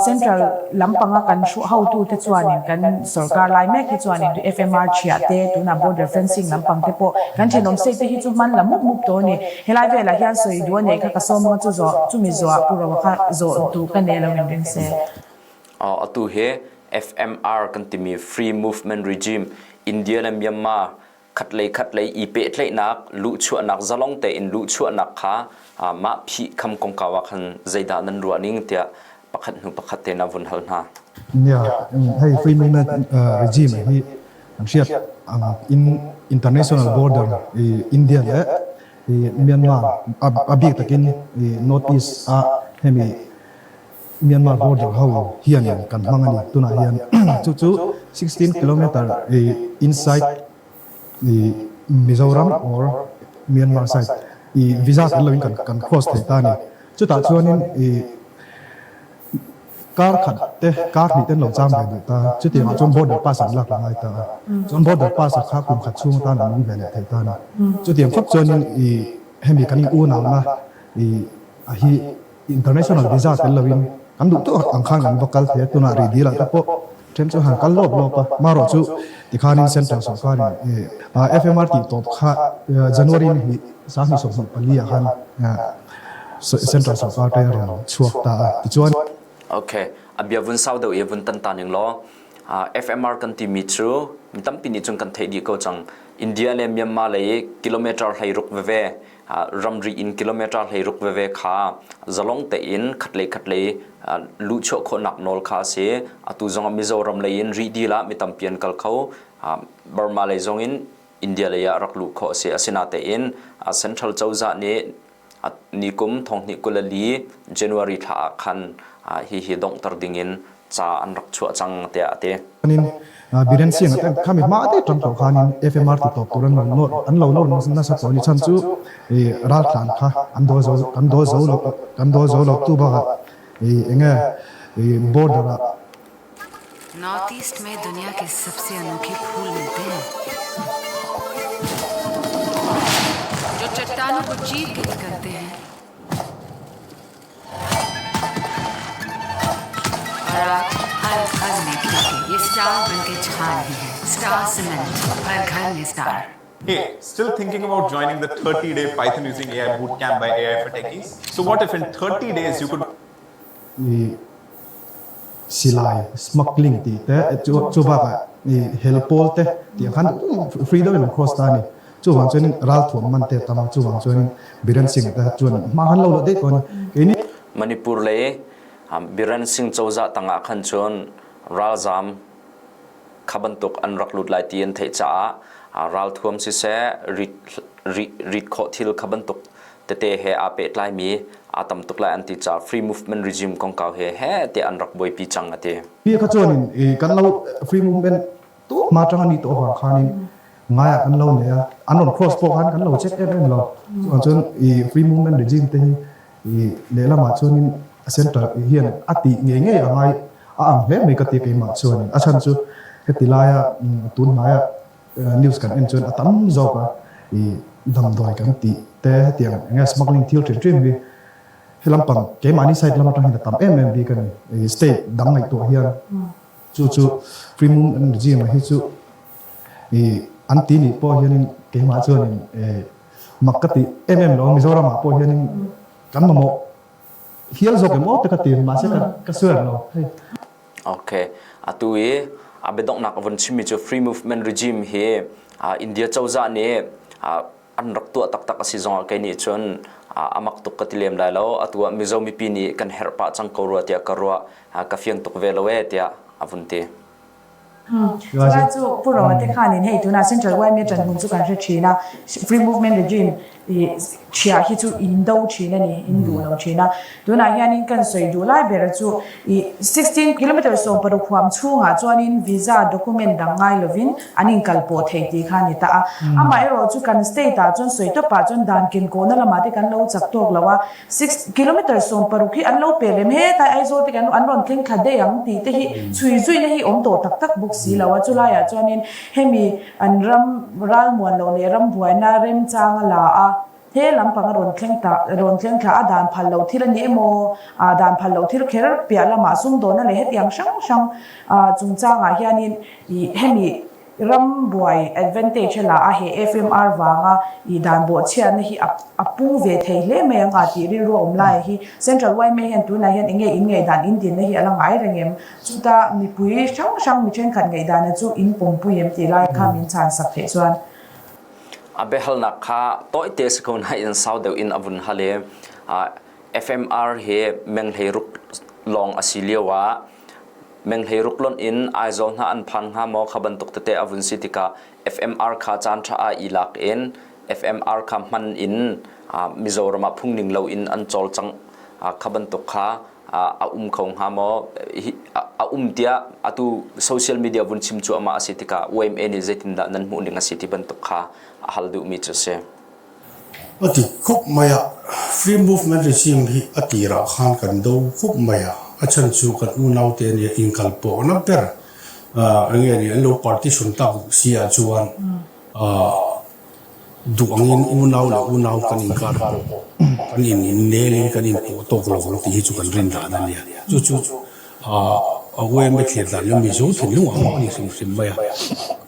central lampanga kan hruah hotute chuanin kan sorkar lai mek hi chuanin FMR ṭhiah te tunah border fencing lampang te pawh kan ṭhenawm state te hi chu hman la mup mup tawh a ni. Helai velah hian sawi duh a neih kha ka sawm anga chu zawh chumi zawhah Pu Roa kha zawh duh ka nei lo in ring se. Atu hi FMR kan timi Free Movement Regime India le Myanmar khatlei khatlei i pehtlaihnak luhchuahnak zalong tein luhchuahnak kha mah phih kham kongkau ah khan zeidah nan ruah ning tiah pakhat hnu pakhat tein a vun hal hna. Nia hei Free Movement Regime hi An hriat ang in international border i India le i Myanmar a bik takin i North East ah hemi Myanmar border ho hian kan hmang a ni. Tunah hian chu chu 16 kilometer i inside i Mizoram or Myanmar side i visa tel loin kan kan cross thei ta a ni. Chutah chuanin i Kar khat te, kar hnih te an lo cham ve duh ta. Chutiangah chuan border pass an lak a ngai ta a. Chuan border pass ah kha kum khat chhung atan an awm ve leh thei ta a ni. Chutiang khawp chuanin i hemi kan in unauna i a hi international visa tel loin Kan duh tawk ang khan kan va kal thei a, tunah rih dil ah te pawh then chu han kal lawp lawp a, marawh chu tikhanin Central sawrkarin FMR tih tawp kha January ni hnih 2024 ah khan Central sawrkar te a rawn chhuak ta a, tichuan. Ok, a bia vun sau deuh i vun tan ta ning law FMR kan timi cu mi tampi nih cun kan theih dih ko cang. India le Myanmar lei kilometer 16 veve ramri in kilometer 16 veve kha zalong tein khatlei khatlei luhchuah khawhnak nawl kha a si. Atu zong ah Mizoram lei in rih dil ah mi tampi an kal kho. Burma lei zong in India lei ah rak luh khawh a si. Asinatein Central cozah nih nikum 2024 January thla ah khan hihi donghter dingin ca an rak chuah cang tiah a ti. Biren Singh te khami hma te tang tawh khanin FMR ti tawp tur an lo nawr an lo nawr nasa tawh ni chan chu raltlan kha an dawl zo kan dawl zo lo kan dawl zo lo tu bakah enge border ah North East में दुनिया के सबसे अनोखे फूल मिलते हैं जो चट्टानों को चीर के निकलते हैं और आज हर घर में खिलके ये स्टार बन के छा रहे हैं स्टार सीमेंट हर घर में star Hey, still thinking about joining the 30 day Python using AI bootcamp by AI for Techies? So, what if in 30 days you could silai smuggling tih te chu chu bakah ih hel pawl te tih ang khan free deuhin an cross ta a ni. Chuvang chuanin ralthuam man te a tam a, chuvang chuanin Biren Singh te chuan hma khan lo loh daih tawh a ni. Keini. Manipur lei Biren Singh cozah tangah khan cun ralzam kha bantuk an rak lut lai ti an theih caah ralthuam siseh rit rit khawh thil kha bantuk tete he aa pehtlaimi aa tam tuk lai an ti caah free movement regime kongkau he he tiah an rak buaipi cang a ti. Hi kha chuan in kan lo free movement tu ma tang ani to awang khanin ngai ah kan lo nei a an rawn cross pawh khan kan lo check em em lo chuan chuan i free movement regime te hi i lehlamah chuanin a center hian a tih ngei ngei a ngai a ang hle mai ka ti keimah chuanin a chhan chu heti laia tun hnaia news kan en chuan a tam zawk a i damdawi kan tih te hetiang enge smuggling thil hrim hrim hi he lampang keimahni side lam atang hian a tam em em bik a ni i state dang ngaihtuah hian chu chu free movement regime hi chu i an ti nih pawh hianin keimah chuanin mak ka ti em em lo Mizoramah pawh hianin kan mamawh hial zawk em aw te ka ti mahse ka ka swear lo hei. Okay. Atu i a biadonghnak a vun chimmi cu free movement regime hi India cozah nih an rak tuah taktak a si zongah kei nih cun a mak tuk ka ti lem lai lo. Atu ah Mizo mipi nih kan herh pah cang ko rua tiah ka ruah ka fiang tuk ve lo e tiah a vun ti. Chulai chu Pu Roa te khanin hei tunah Central YMA ṭanhmun chu kan hre ṭhin a, Free Movement Regime i ṭhia hi chu in do ṭhin a ni, in duh lo ṭhin a. Tunah hianin kan sawi duh lai ber chu i 16 kilometre 16 huam chhungah chuanin visa document dang ngai lovin an inkalpawh thei tih kha a ni ta a. Amaherawh chu kan state ah chuan sawi tawpah chuan dan kenkawhna lamah te kan lo chak tawk lo a, Six kilometre 16 hi an lo pe lem hetlai Aizawl te kan an rawn thleng thla daih ang tih te hi chhui zuina hi awm tawh tak tak bawk si lo a, chulaiah chuanin hemi an ram ralmuan loh leh ram buaina remchang a la a, he lampang a rawn thleng ta rawn thleng thla a dan phal loh thil a ni emaw ah dan phal loh thil kher piah lamah sumdawnna leh hetiang hrang hrang ah chungchangah hianin ih hemi Ram buai advantage a la a, he FMR vanga i dan bawhchhiatna hi a a pung ve thei hle mai ang a tih rilru a awm lai hi Central yma hian tunah hian enge in ngaihdan in dinna hi a la ngai reng em? Chuta mipui hrang hrang mi thenkhat ngaihdana chu in pawmpui em tih lai kha min chhan sak theih chuan. A biahalnak kha tawite si ko nain sau deuh in a vun hal i FMR hi menghleiruk lawng a si lio ah Menghleiruk lonh in Aizawl hna an phan hnga maw kha bantuk tete a vun si tikah FMR kha caan ṭha ah i lak in FMR kha hman in Mizoram ah phungning loin an cawlcangh kha bantuk kha a um kho hnga maw a um tiah atu social media vun chim cuahmah a si tikah YMA nih zeitindah nan hmuh ning a si ti bantuk kha a hal duhmi cu a si. A ti khawp mai a, Free Movement Regime hi a tirah khan kan do khawp mai a, a chhan chu kan unaute nia inkalpawhna ber eng nge ni an lo partition tak si ah chuan. Duh angin unau leh unau kan inkar pawh kan in nel in kan inpawh tawk lo ang tih hi chu kan rin dan a nia. Chu chu a UMA thlir dan leh Mizo thinlung ang a ni hrim hrim mai a,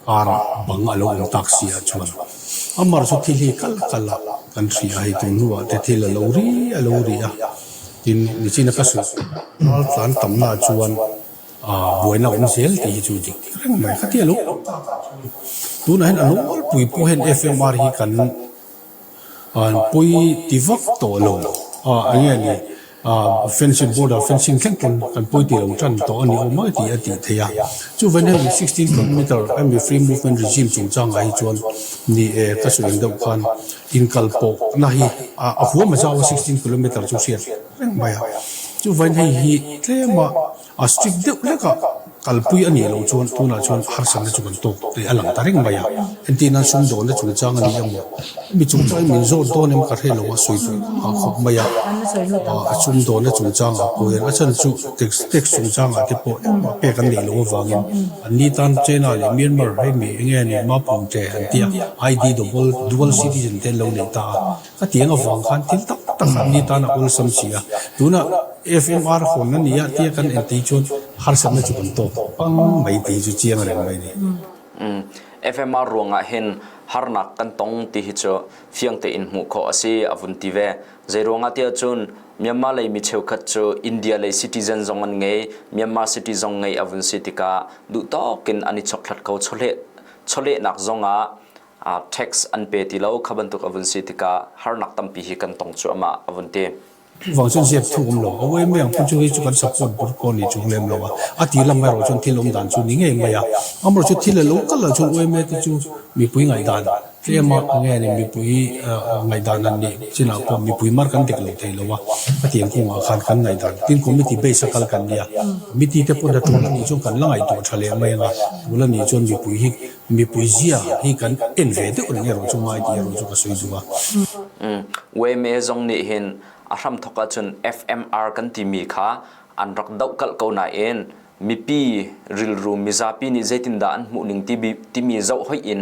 karah bang a lo awm tak si ah chuan amar chu thil hi kal kal a kan hria a, hei tun hnuah te thil a lo ri a lo ri a, tin nichina ka sawi raltlan tamna chuan Buaina awm zel tih hi chu dik reng mai. Khatia lo awm tak ah chuan tunah hian a nawlpui pawh hian FMR hi kan pawi ti vak tawh lo. Eng nge ni fencing border fencing thleng pawn kan pawi ti lo tan tawh a ni awm mai tih a tih theih a. Chuvan hemi 16 kilometer hemi free movement regime chungchangah hi chuan ni e ka sawi ang deuh khan inkalpawhna hi a huam a zau a 16 kilometer chu hriat reng mai a. Chuvain hei hi tlema a strict deuh hlekah kalpui a nih loh chuan tunah chuan harsatna chu kan tawk tih a lang ta reng mai a. Entir nan sumdawnna chungchang a ni emaw, hemi chungchang hi min zawt dawn em ka hre lo a sawi tawh nghah khawp mai a. A sumdawnna chungchangah pawh hian a chhan chu tax tax chungchangah te pawh engmah pek an neih loh avangin an ni tan China leh Myanmar hemi enge a nih Mapungte an tia ID double dual citizen te an lo nei ta a. Ka tiang avang khan thil tak tak an ni tan a awlsam si a, tunah FMR hawn a ni a tia kan entih chuan harsatna chu kan tawk pang mai tih hi chu chiang reng mai a ni. FMR ruangah hin harnak kan tong ti hi cu fiang tein hmuh khawh a si a vun ti ve. Zei ruangah tiah cun Myanmar lei mi cheukhat cu India lei citizen zong an ngei, Myanmar city zong ngei a vun si tikah duh tawkin an i chokthlat kho chawleh chawlehnak zongah tax an pe ti lo kha bantuk a vun si tikah harnak tampi hi kan tong cuahmah a vun ti. Chuvang chuan ziak thuk awm lo. A uai mai ang phun chu hei chu kan support bur pawh ni chung lem lo a. A ti lam erawh chuan thil awm dan chu ni ngei mai a. Amaherawh chu thil a lo kal ah chuan uai te chu mipui ngaihdan tlem a nge ni mipui ngaihdan an nih chinah pawh mipui mar kan dik lo thei lo a. Khatiang kawngah khan kan ngaihdan tin committee base a kal kan nia. Committee te pawh hna tul a nih chuan kan la ngaihtuah tha leh mai ang a. Tul a nih chuan mipui hi Mipui zia hi kan en ve deuh reng erawh chu ngai tih erawh chu ka sawi duh a. Yma zong nih hin a hramthawk ahcun FMR kan timi kha an rak dohkalh ko nain mipi rilru mizapi nih zeitindah an hmuh ning timi zoh hoih in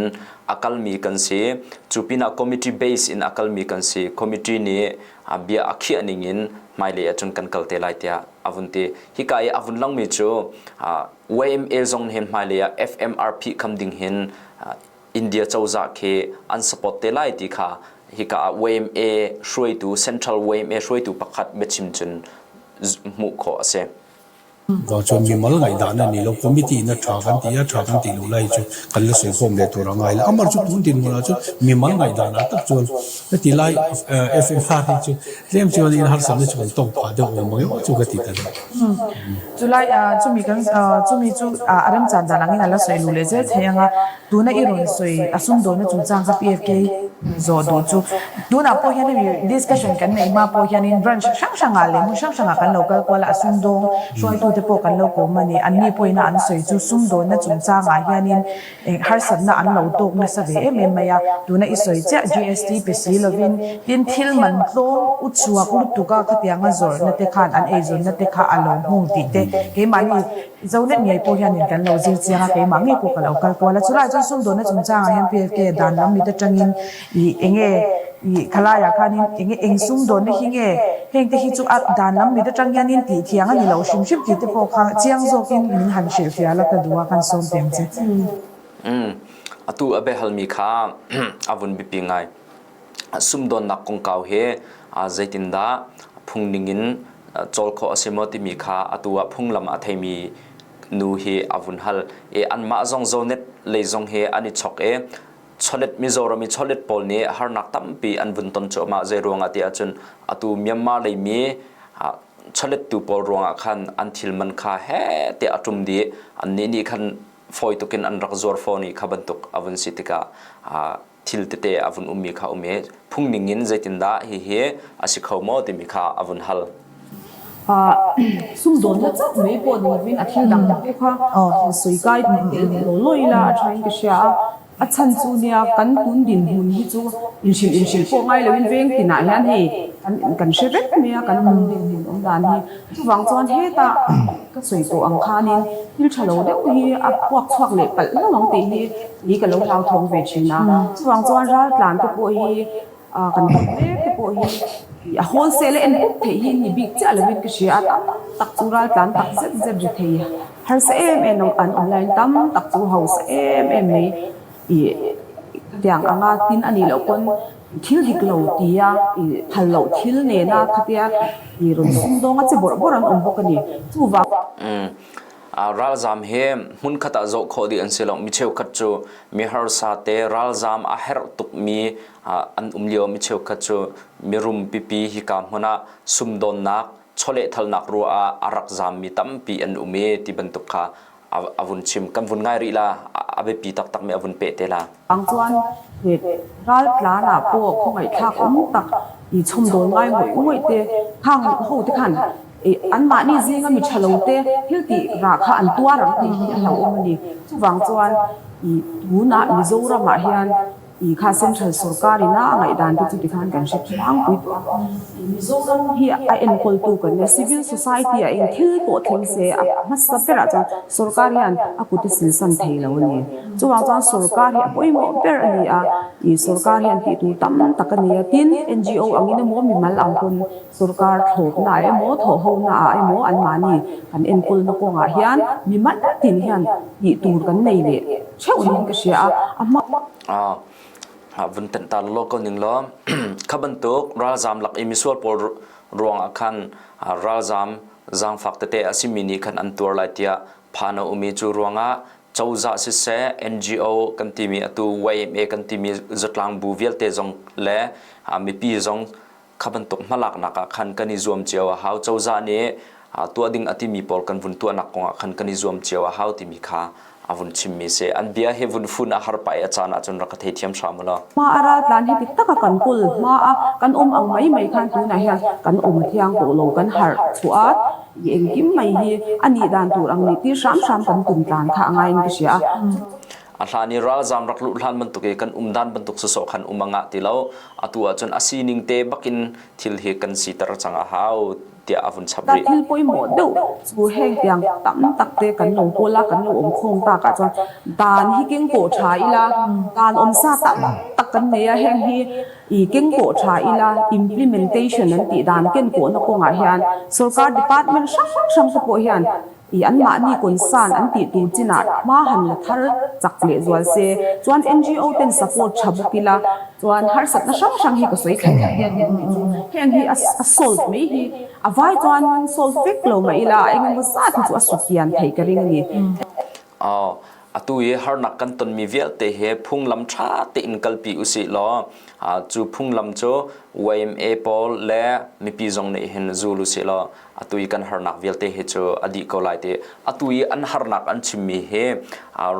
a kalmi kan si. Cu pinah committee base in a kalmi kan si. Committee nih bia a khiah ning in hmailei ahcun kan kal te lai tiah a vun ti. Hika i a vun langmi cu YMA zong hin hmailei ah FMR phihkham ding hin India cozah khi an support te lai ti kha hika ah YMA hruaitu Central YMA hruaitu pakhat biachim cun hmuh khawh a si. Vang chuan mimal ngaihdan a ni lo, committee in a tha kan ti a, tha kan tih loh lai chu kan la sawi khawm leh tur a ngai lo. Amar chu tun dinhmun ah chuan mimal ngaihdan ah tak chuan heti lai FMR hi chu tlem chuan in harsatna chu kan tawk phah deuh awm ang emaw chu ka ti ta deuh. Chulai chumi kan chumi chu a remchan dan angin a la sawi luh leh zel thei ang a, tuna i rawn sawi a sumdawnna chungchang kha PFK zawh duh chu tunah pawh hian hemi discussion kan neih hma pawh hianin branch hrang hrangah leh hmun hrang hrangah kan lo kal kual a, a sumdawng hruaitute pawh kan lo kawm a ni. Anni pawhin a an sawi chu sumdawnna chungchangah hianin Eng harsatna an lo tawk nasa ve em em mai a, tuna i sawi chiah GST pe si lovin tin thil man tlawm u chhuak lutuk a khatianga zawrhna te khan an eizawnna te kha a lo hmung tih te keimahni Zonet ngei pawh hianin kan lo zir chiang a, keimah ngei pawh ka lo kal kual a, chulaiah chuan sumdawnna chungchangah hian PFK dan lam mit atangin ih enge ih khalaiah khanin enge eng sumdawnna hi nge hengte hi chu a dan lam mit atang hianin tih thiang a ni lo hrim hrim tih te pawh kha chiang zawkin min han hrilhfiah la ka duh a kan sawm teh ang che. Umm atu a biahalmi kha a vun biapi ngai. Sumdawnnak kongkau hi zeitindah phung ningin cawl khawh a si maw timi kha atu ah phunglam a theimi nu hi a vun hal. I anmah zong Zonet lei zong hi an i chok i Chawlet Mizoram i chawlet pawl nih harnak tampi an vun ton cuahmah zei ruangah ti ahcun atu Myanmar leimi chawlettu pawl ruangah khan an thil man kha he tiah a ṭum dih annih nih khan fawi tukin an rak zuar fawn i kha bantuk a vun si tikah thil tete a vun ummi kha um i phung ningin zeitindah hihi a si kho maw timi kha a vun hal. Sumdawnna chauh mai pawh ni lovin a thil dang dang te kha sawi kai law law ila a tha in ka hria a. A chhan chu nia kan tun dinhmun hi chu inhrilh inhrilh pawh ngai loin veng tinah hian hei kan kan hre vek mai a kan tun dinhmun awm dan hi. Chuvang chuan hetah ka sawi tawh ang khanin thil tha lo deuh hi a puak chhuak leh palh hlauh ang tih hi ni ka lo hlauthawng ve thin a. Chuvang chuan raltlan te pawh hi kan kawp mek te pawh hi a wholesale a en pawp theih hi ni bik chiah lovin ka hria a, tam tak chu raltlan tak zet zet ri thei harsa em em an awm laiin tam tak chu hausa em em mai ih tiang anga tin a nih loh pawn thil dik lo tia ih phal loh thil nena khatia ih rawn sumdawng a che bawrh bawrh an awm bawk a ni. Chuvang. Ralzaam hi hmunkhat ah zoh khawh dih an si lo. Mi cheukhat cu mi harsa te ralzaam a herh tukmi an um lio. Mi cheukhat cu mirum pipi hika hmun ah sumdawnnak, chawlehthalnak ruah ah a rak zaammi tampi an um i ti bantuk kha a vun chim. Kan vun ngai rih la, a biapi taktakmi a vun peh te la. Ang chuan raltlan ah pawh khawngaihthlak awm tak i chhawmdawl ngai ngawih ngawih te khang ho te khan anmahni zinga mi tha lo te thil tih rah kha an tuar ang tih hi a hlauhawm a ni. Chuvang chuan i tunah Mizoram ah hian I kha Central sorkar ina a ngaihdan te chu tikhan kan hre tlangpui tawh a. I Mizoram hi a enkawltu kan nia, civil society ah eng thil pawh thleng se a hmasa berah chuan sorkar hian a kut a silsan thei lo a ni. Chuvang chuan sorkar hi a pawimawh ber a ni a, i sorkar hian tih tur tam tak a ni a, tin NGO angin emaw mimal ang pawn sorkar thlawpna ah emaw thawhhona ah emaw anmahni kan enkawlna kawngah hian mimal tin hian tih tur kan nei leh theuh niin ka hria a, a hma. A vun tenh ta law ko ning law kha bantuk ralzam lak i misual pawl ruangah khan ralzam zaangfak tete a simi nih khan an tuar lai tiah phan a um i cu ruangah cozah siseh NGO kan timi atu YMA kan timi zatlang bu vialte zong le mipi zong kha bantuk hmalaknak ah khan kan i zuam cio a hau. Cozah nih tuah ding a timi pawl kan vun tuahnak kongah khan kan i zuam cio a hau timi kha a vun chimmi si. An bia hi vun fun a har pah i a caan ahcun rak ka theithiam hram u law. Hma a raltlan hi dik tak a kan kawl. Hma a kan um ang mai mai khan tunah hian kan um thiang tawh lo, kan harh chhuah a, i engkim mai hi a nih dan tur ang nih tir hram hram kan tum tlan kha a ngaiin ka hria a. A hlan i ralzaam rak luh hlan bantuk i kan um dan bantuk sawsawh khan um a ngah ti lo. Atu ahcun a sining te bakin thil hi kan siter cang a hau tiah a vun chap Ta rih. thil pawimawh deuh cu heng tiang tam tak te kan lo kawl a kan lo um khawm tak ahcun dan hi keng kawh ṭha ila dan awm sa tam tak kan nei a heng hi i keng kawh ṭha ila implementation an tih dan ken kawhna kawngah hian sorkar department hrang hrang te pawh hian I anmahni concern an tih tur chinah hma han la thar chak leh zual se, chuan NGO ten support tha bawk ila, chuan harsatna hrang hrang hi ka sawi thleng thleng hian hian tih chu heng hi a solve mai hi a vai chuan solve vek lo mah ila eng emaw zat hi chu a sutkian theih ka ring a ni. Aw, atu i harnak kan tonmi vialte hi phunglam ṭha tein kalpi usih law cu phunglam cu YMA pawl le mipi zong nih hin zul usih law atu i kan harnak vialte hi cu a dih ko lai ti atu i an harnak an chimmi hi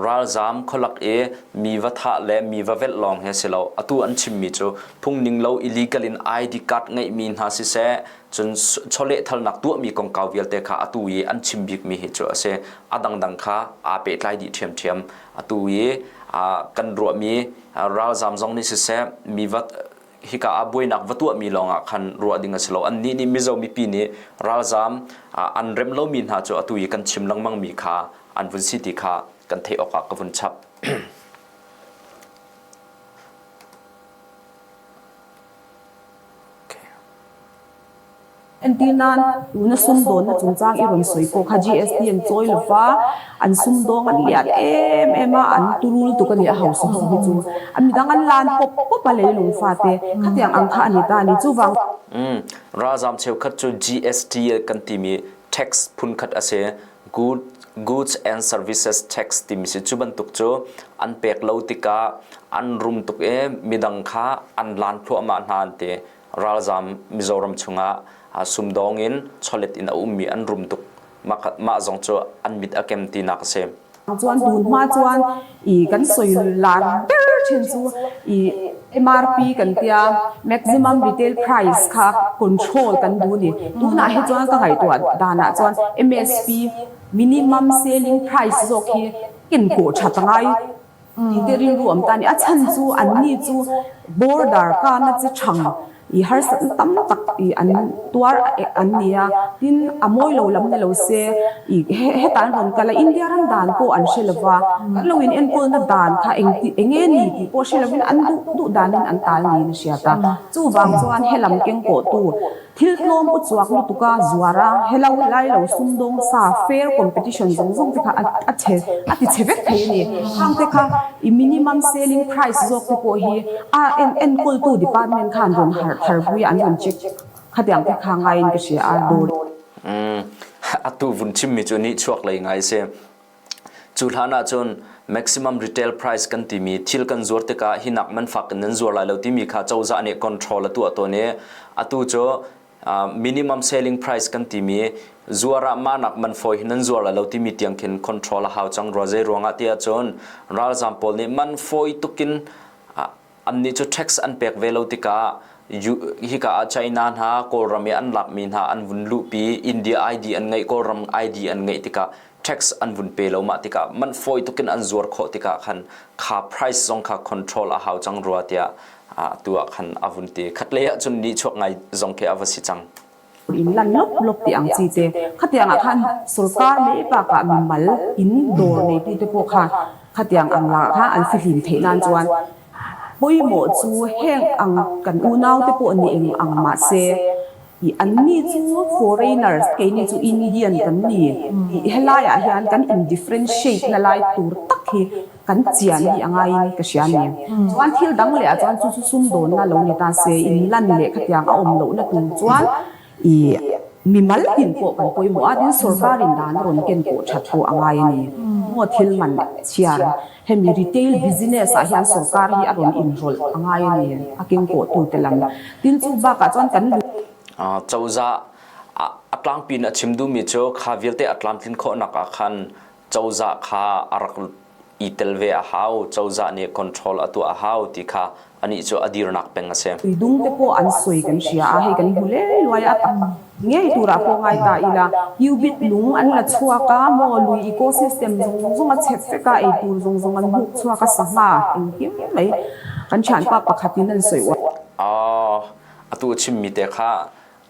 ralzam khualak i mi va thah le mi va velh lawng hi a si lo atu an chimmi cu phungning lo illegal in ID card ngeihmi hna siseh cun chawlehthalnak tuahmi kongkau vialte kha atu i an chim bikmi hi cu a si a dangdang kha aa pehtlai dih ṭhiamṭhiam atu i kan ruahmi ralzam zong nih siseh mi va hika ah buainak va tuahmi lawngah khan ruah ding a si lo annih nih Mizo mipi nih ralzam an rem lomi hna cu atu i kan chim lengmangmi kha an vun si ti kha kan theih awkah ka vun chap. Entirnan, tuna sumdawnna chungchang i rawn sawi pawh kha GST an chawi lo va, an sumdawng an lian em em a, an turul tuk a ni a hausa ho hi chu. A midang an lan pawp pawp a leilung fate khatiang ang kha a ni ta a ni. Chuvang. Um, ralzam cheukhat cu GST kan timi tax phunkhat a si. Good, goods and services tax timi si. Cu bantuk cu an pek lo tikah an rum tuk i midang kha an lan thluahmah hna an ti. Ralzam Mizoram chungah sumdawng in chawlet in a ummi an rum tuk. Mah zong cu an mit a kem tinak a si. Chuan tun hma chuan i kan sawi lar ber thin chu i MRP kan tia maximum retail price kha control kan duh ni. Tunah hi chuan ka ngaihtuah danah chuan MSP minimum selling price zawk hi ken kawh that a ngai. Ti te rilru a um ta a ni. A chan cu annih cu border kana che ṭhang i harsatnak tam tak i an tuar an ni a. Tin a mawi lo lam ni lo seh i heta an rawn kal a, India ram dan pawh an hre lova, kan lo in enkawlnak dan kha engti enge ni tih pawh hre lovin an duh duh danin an tal niin a hriat a. Chuvang chuan helam kengkawhtu Thil tlawm uchuak lutuk a zuar a, helo lai lo sumdawng sa fair competition zawng zawng te kha a chhe a ti chhe vek thei a ni. Khang te kha i minimum selling price zawk te pawh hi a en enkawltu department khan rawn harh thar pui a an rawn check khatiang te kha ngaiin ka hria a dawr. Umm atu vun chimmi cu nihchuak lei ngai si. Cu hlan ahcun maximum retail price kan timi thil kan zuar tikah hi nak man fak in nan zuar lai lo timi kha cozah nih control a tuah tawn i atu cu minimum selling price kan timi zuar ah mah nak man fawi hi nan zuar lai lo timi tiang khin control a hau cang rua zei ruangah ti ahcun ralzam pawl nih man fawi tukin annih cu tax an pek ve lo tikah hika ah China hna Kawlram i an lakmi hna an vun luhpi India ID an ngeih Kawlram ID an ngeih tikah tax an vun pe lo mah tikah man fawi tukin an zuar khawh tikah khan kha price zong kha control a hau cang rua tiah tu ah khan a vun ti khatlei ah cun ni chuak ngai zong khi a va si cang In lan lawp lawp ti ang chi te. Khatiang ah khan sorkar mai bakah mimal in dawr neitu te pawh kha khatiang ang lakah khan an fihlim theih nan chuan pawimawh chu heng ang kan unau te pawh ni eng ang mahse i anni chu foreigners keini chu Indian kan ni tih helai ah hian kan in differentiate na lai tur tak hi kan chian hi a ngaiin ka hria a ni. Chuan thil dang leh ah chuan chu chu sumdawnna lo ni ta se, in lan leh khatiang a awm lohna tur chuan i mimal tin pawh kan pawimawh a, tin sorkarin dan a rawn ken pawh that pawh a ngai a ni. Maw thil man chhiar hemi retail business ah hian sorkar hi a rawn inrawlh a ngai a ni, a keng pawh tute lam. Tin chu bakah chuan kan Cozah a tlangpi in a chim duhmi cu kha vialte a tlamtlin khawhnak ah khan cozah kha a rak i tel ve a hau, cozah nih control a tuah a hau ti kha anih cu a dirnak peng a si. Tuidung te pawh an sawi kan hria a, hei kan hmu le luai a tak ngei turah pawh ngai ta ila, qubit lung an la chhuak a, maw lui ecosystem zawng zawng a chep vek a, eitur zawng zawng an hmuh chhuak a, sangha engkim mai kan thianpa pakhatin an sawi uar. Aw, atu a chimmi te kha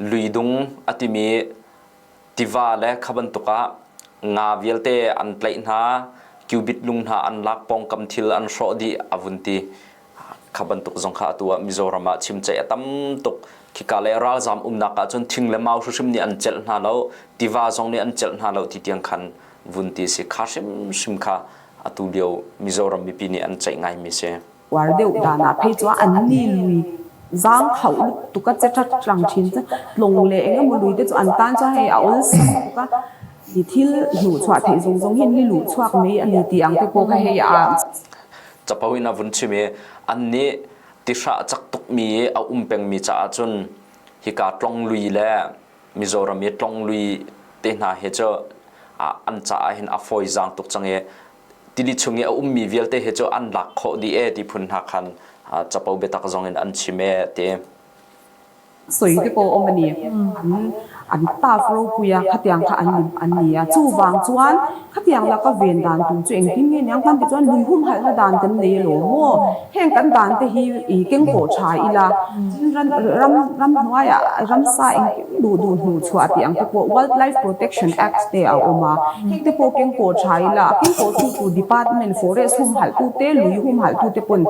luidung a timi Tiva le kha bantuk ah nga vialte an tlaih hna, cubit lung hna an lak, pawngkam thil an hrawh dih a vun ti. Kha bantuk zong kha atu ah Mizoram ah chimceih a tam tuk. Khika le ralzam umnak ah cun thing le mau hrimhrim nih an celh hna lo, tiva zong nih an celh hna lo ti tiang khan vun ti si. Kha hrimhrim kha atu lio Mizoram mipi nih an ceih ngaimi si. Uar deuh dan ah phei chuan anni lui zangkhauh lutuk a che that tlang thin chu tlawng leh eng emaw lui te chu an tan chuan hei a awlsam tuk a i thil hnuhchhuah theih zawng zawng hi an ni luh chhuak mai a ni tih ang te pawh kha hei a Capo in a vun chim i annih tihrah cak tukmi i a um pengmi caah cun hika tlong lui le Mizoram i tlong lui te hna hi cu an caah hin a fawizaang tuk cang i tili chung i a ummi vialte hi cu an lak khawh dih e ti phun hna khan capo biatak zong in an chim e ti. Soi te pawh awm a ni. An an taf ropui a, khatiang kha an ni an ni a. Chuvang chuan khatiang laka ven dan tur chu engtin nge niang kan ti chuan lui humhalhna dan kan nei alawm maw? Heng kan dan te hi i keng pawh tha ila, chin ram ram ramhnuaiah ramsa engkim duh duh hnuh chhuah tih ang te pawh Wildlife Protection Act te a awm a, heng te pawh keng pawh tha ila, a keng pawh tu tur department forest humhalh tu te, lui humhalh tu te pawn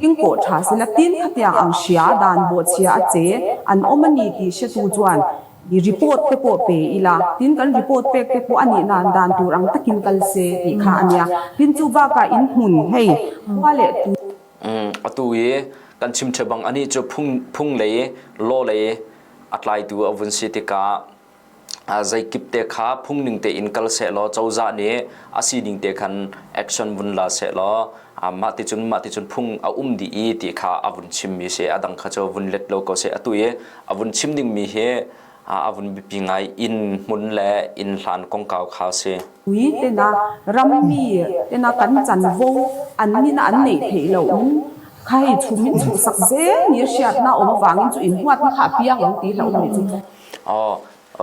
keng pawh tha sela tin khatiang ang hria dan bawhchhia a che an awm a ni tih hretu chuan I report te pawh pe ila, tin kan report pek te pawh a nih nan dan tur ang takin kal se tih kha a nia. Tin chu bakah in hmun hei khua leh tui. Atu i kan chim ṭheu bang anih cu phung phung lei law lei a tlaitu a vun si tikah zeikip te kha phung ning tein kal sehlaw cozah nih a sining te khan action vun la sehlaw mah ti cun mah ti cun phung a um dih i ti kha a vun chimmi si a dang kha cu vun let lo ko seh atu i a vun chim dingmi hi a vun biapi ngai inn hmun le inn hlan kongkau kha si. Ui tena rammi tena kan chanvo an min an neih theih lo in kha hei chum in chuhsak zel ni hriatna awm avangin chu in huatna kha a piang ang ti hlauh mai chu. Aw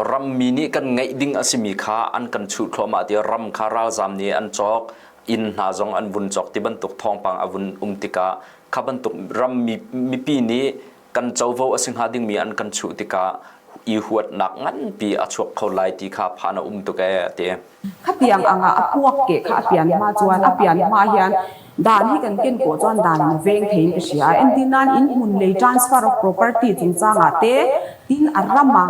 rammi nih kan ngeih ding a simi kha an kan chuh thluahmah ti ram kha ralzam nih an cawk. inn hna zong an vun cawk ti bantuk thawngpang a vun um tikah kha bantuk ram mipi nih kan covo a si hnga dingmi an kan chuh tikah i huatnak nganpi a chuak kho lai ti kha phan a um tuk ee a ti. Khatiang anga a puak ke kha a pian hma chuan a pian hma hian dan hi kan ken pawh chuan dan in a veng theiin ka hria a. Entirnan in hmun lei transfer of property chungchangah te tin a ram a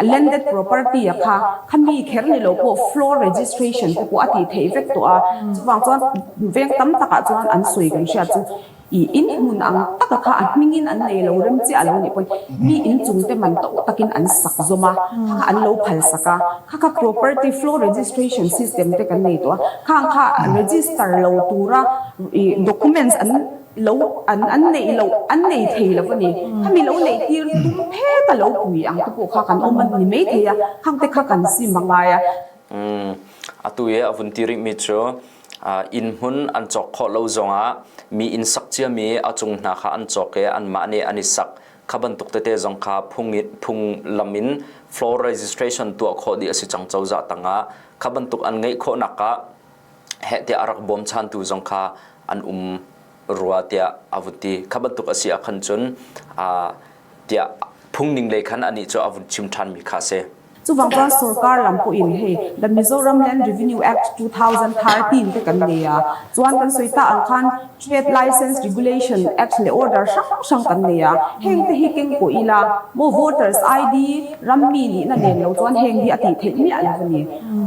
a landed property a kha khami kher ni lo pawh floor registration te pawh a tih theih vek tawh a. Chuvang chuan veng tam takah chuan an sawi kan hriat chu I inn hmun ang taka kha a hmingin an nei lo rem chiah lo nih pawhin mi inchung te man to takin an sak zawm a, kha kha an lo phal sak a, kha kha property flow registration system te kan nei tawh a, khang kha register lo tura i documents an lo an an neih loh an nei thei lo a ni. Khami lo neih tir tum phet a lo pui ang te pawh kha kan awm a ni maithei a, khang te kha kan sim a ngai a. Atu i a vun ti rihmi cu inn hmun an cawk khawh lo zongah mi inn sak ciami a cung hna kha an cawk i anmah nih an i sak. Kha bantuk tete zong kha phung phunglam in floor registration tuah khawh dih a si cang cozah tangah. Kha bantuk an ngeih khawhnak ah heh tiah a rak bawmchantu zong kha an um rua tiah a vun ti. Kha bantuk a si ah khan cun tiah phungning lei khan anih cu a vun chim ṭhanmi kha a si. Chuvang chuan sorkar lam pawhin hei The Mizoram Land Revenue Act 2013 te kan nei a, chuan kan sawi ta ang khan Trade Licence Regulation Act leh Order hrang hrang kan nei a, heng te hi keng pawh ila maw Voters ID rammi nihna nen lo chuan heng hi a tih theih miah lo a ni.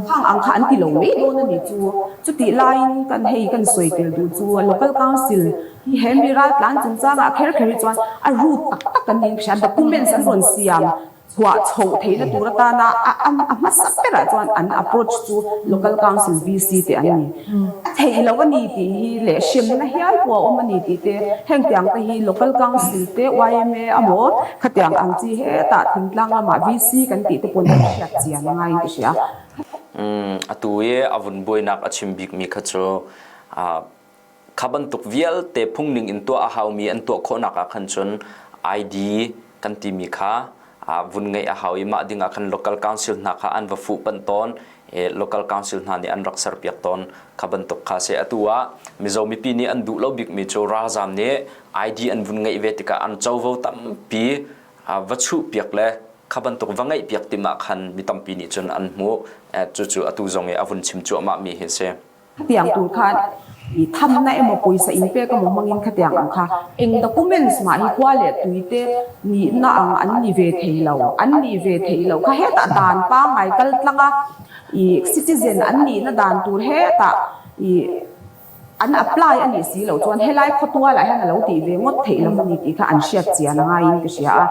Khang ang kha an ti lo mai dawn a ni chu. Chutih laiin kan hei kan sawi tel duh chu Local Council hi he mi raltlan chungchangah kher kher hi chuan a root tak tak an ning hria, documents an rawn siam. Chhuah chhoh theihna tur atana a hmasa berah chuan an approach chu Local Council VC te an ni. A theih loh a ni tih hi leh hremna hial pawh a awm a ni tih te, hengtiang te hi Local Council te yma amaw khatiang ang chi hetah thingtlang lamah VC kan tih te pawn an hriat chian ngaiin ka hria. Atu i a vun buainak a chim bikmi kha cu Kha bantuk vialte phungning in tuah a haumi an tuah khawhnak ah khan cun ID kan timi kha vun ngeih a hau i mah ding ah khan local council hna kha an va fuh panh tawn i local council hna nih an rak serpiak tawn kha bantuk kha si. Atu ah Mizo mipi nih an duh lo bikmi cu ralzaam nih ID an vun ngeih ve tikah an covo tampi va chuhpiak le kha bantuk va ngeihpiak tim ah khan mi tampi nih cun an hmuh. Cucu atu zong i a vun chim cuahmah mi hi a si. Khatiang tur khan i thamna emaw pawisa in pek emaw hmangin khatiang ang kha eng documents mah hi khua leh tui te nihna ang an ni ve thei lo, an nih ve thei lo kha hetah dan pangngai kal tlang a i citizen an nihna dan tur hetah i an apply a nih si loh chuan helai khawtual ah hian a lo tih ve ngawt theih lo a ni tih kha an hriat chian a ngaiin ka hria a.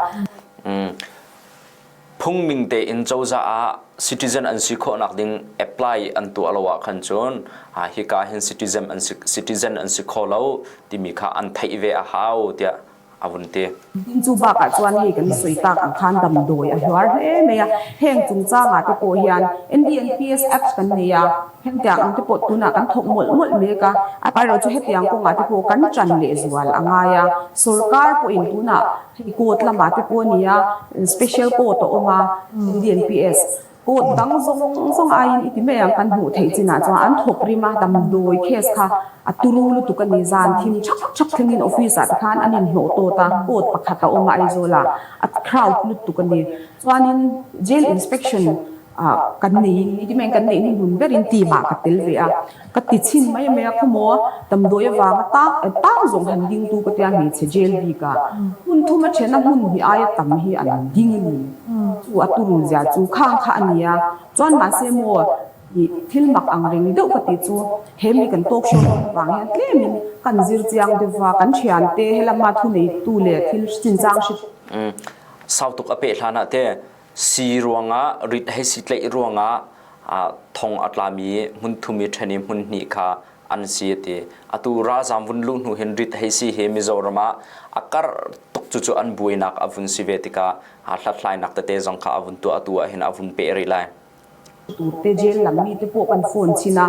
Phungning tein cozah ah citizen an si khawhnak ding apply an tuah lo ah khan cun hika hin citizen an si citizen an si kho lo timi kha an theih ve a hau tiah a vun ti. Tin cu bak ah chuan hei kan sawi tak ang khan damdawi a hluar hle mai a, heng chungchang ah te pawh hian NDNPS Act kan nei a, hengtiang ang te pawh tunah kan thawk mawlh mawlh mek a, amaherawhchu hetiang kawngah te pawh kan ṭan lehzual a ngai a, sorkar pawhin tunah Hei court lamah te pawh a ni a, special court a awm a, DNPS court dang zawng zawng aiin i ti mai ang kan hmuh theih chinah chuan an thawk rim a, damdawi case kha a turu lutuk a ni, zan thim thak thak thlengin office ah te khan an inhnawh tawt a, court pakhat a awm a Aizawl ah, a crowd lutuk a ni. Chuanin jail inspection ah kan neiin i ti mai ang kan neih hnuhnun berin team ah ka tel ve a. Ka ti chhin mai mai a, khawmaw damdawi avanga tang tang zawng han ding tu ka tia hmeichhe jail bik ah hmun thum a then a hmun hnih aia tam hi an ding a ni. Chu a turul zia chu khang kha a ni a, chuan mahse maw ih thil mak ang reng deuh ka ti chu he mi kan talk show dawn avang hian tlemin kan zir chiang deuh va, kan thiante helama thuneitu leh thil chinchang hre Sau tuk a peh hlan ah te Si ruangah rit hei si tlaih ruangah thong a tlami hmun thum i ṭhen i hmun hnih kha an si a ti. Atu ralzaam vun luh hnu hin rit hei si hi Mizoram ah a karh tuk cucu an buainak a vun si ve tikah hlathlainak tete zong kha a vun tuah atu ah hin a vun peh rih lai. Turte jail lam mi te pawh kan phone chin a,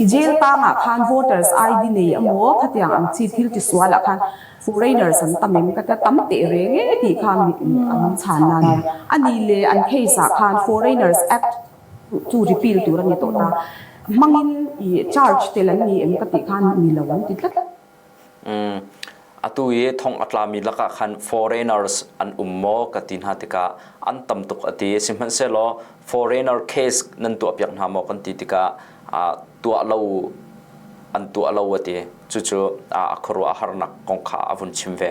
i jail tangah khan voters ID nei emaw khatiang ang chi thil ti sual ah khan foreigners an tam em ka tia tam teh reng e tih kha an chhan na nia. A nih leh an case ah khan foreigners act chu repeal tur a ni tawh ta. Hmangin i charge tel an ni em ka ti khan ni lo an ti tlat. Atu i thong a tlami lakah khan foreigners an um maw ka ti hna tikah an tam tuk a ti. Sihmanhsehlaw foreigner case nan tuahpiak hna maw kan ti tikah tuah lo an tuah lo a ti. Cucu a khuaruah a harnak kong kha a vun chim ve.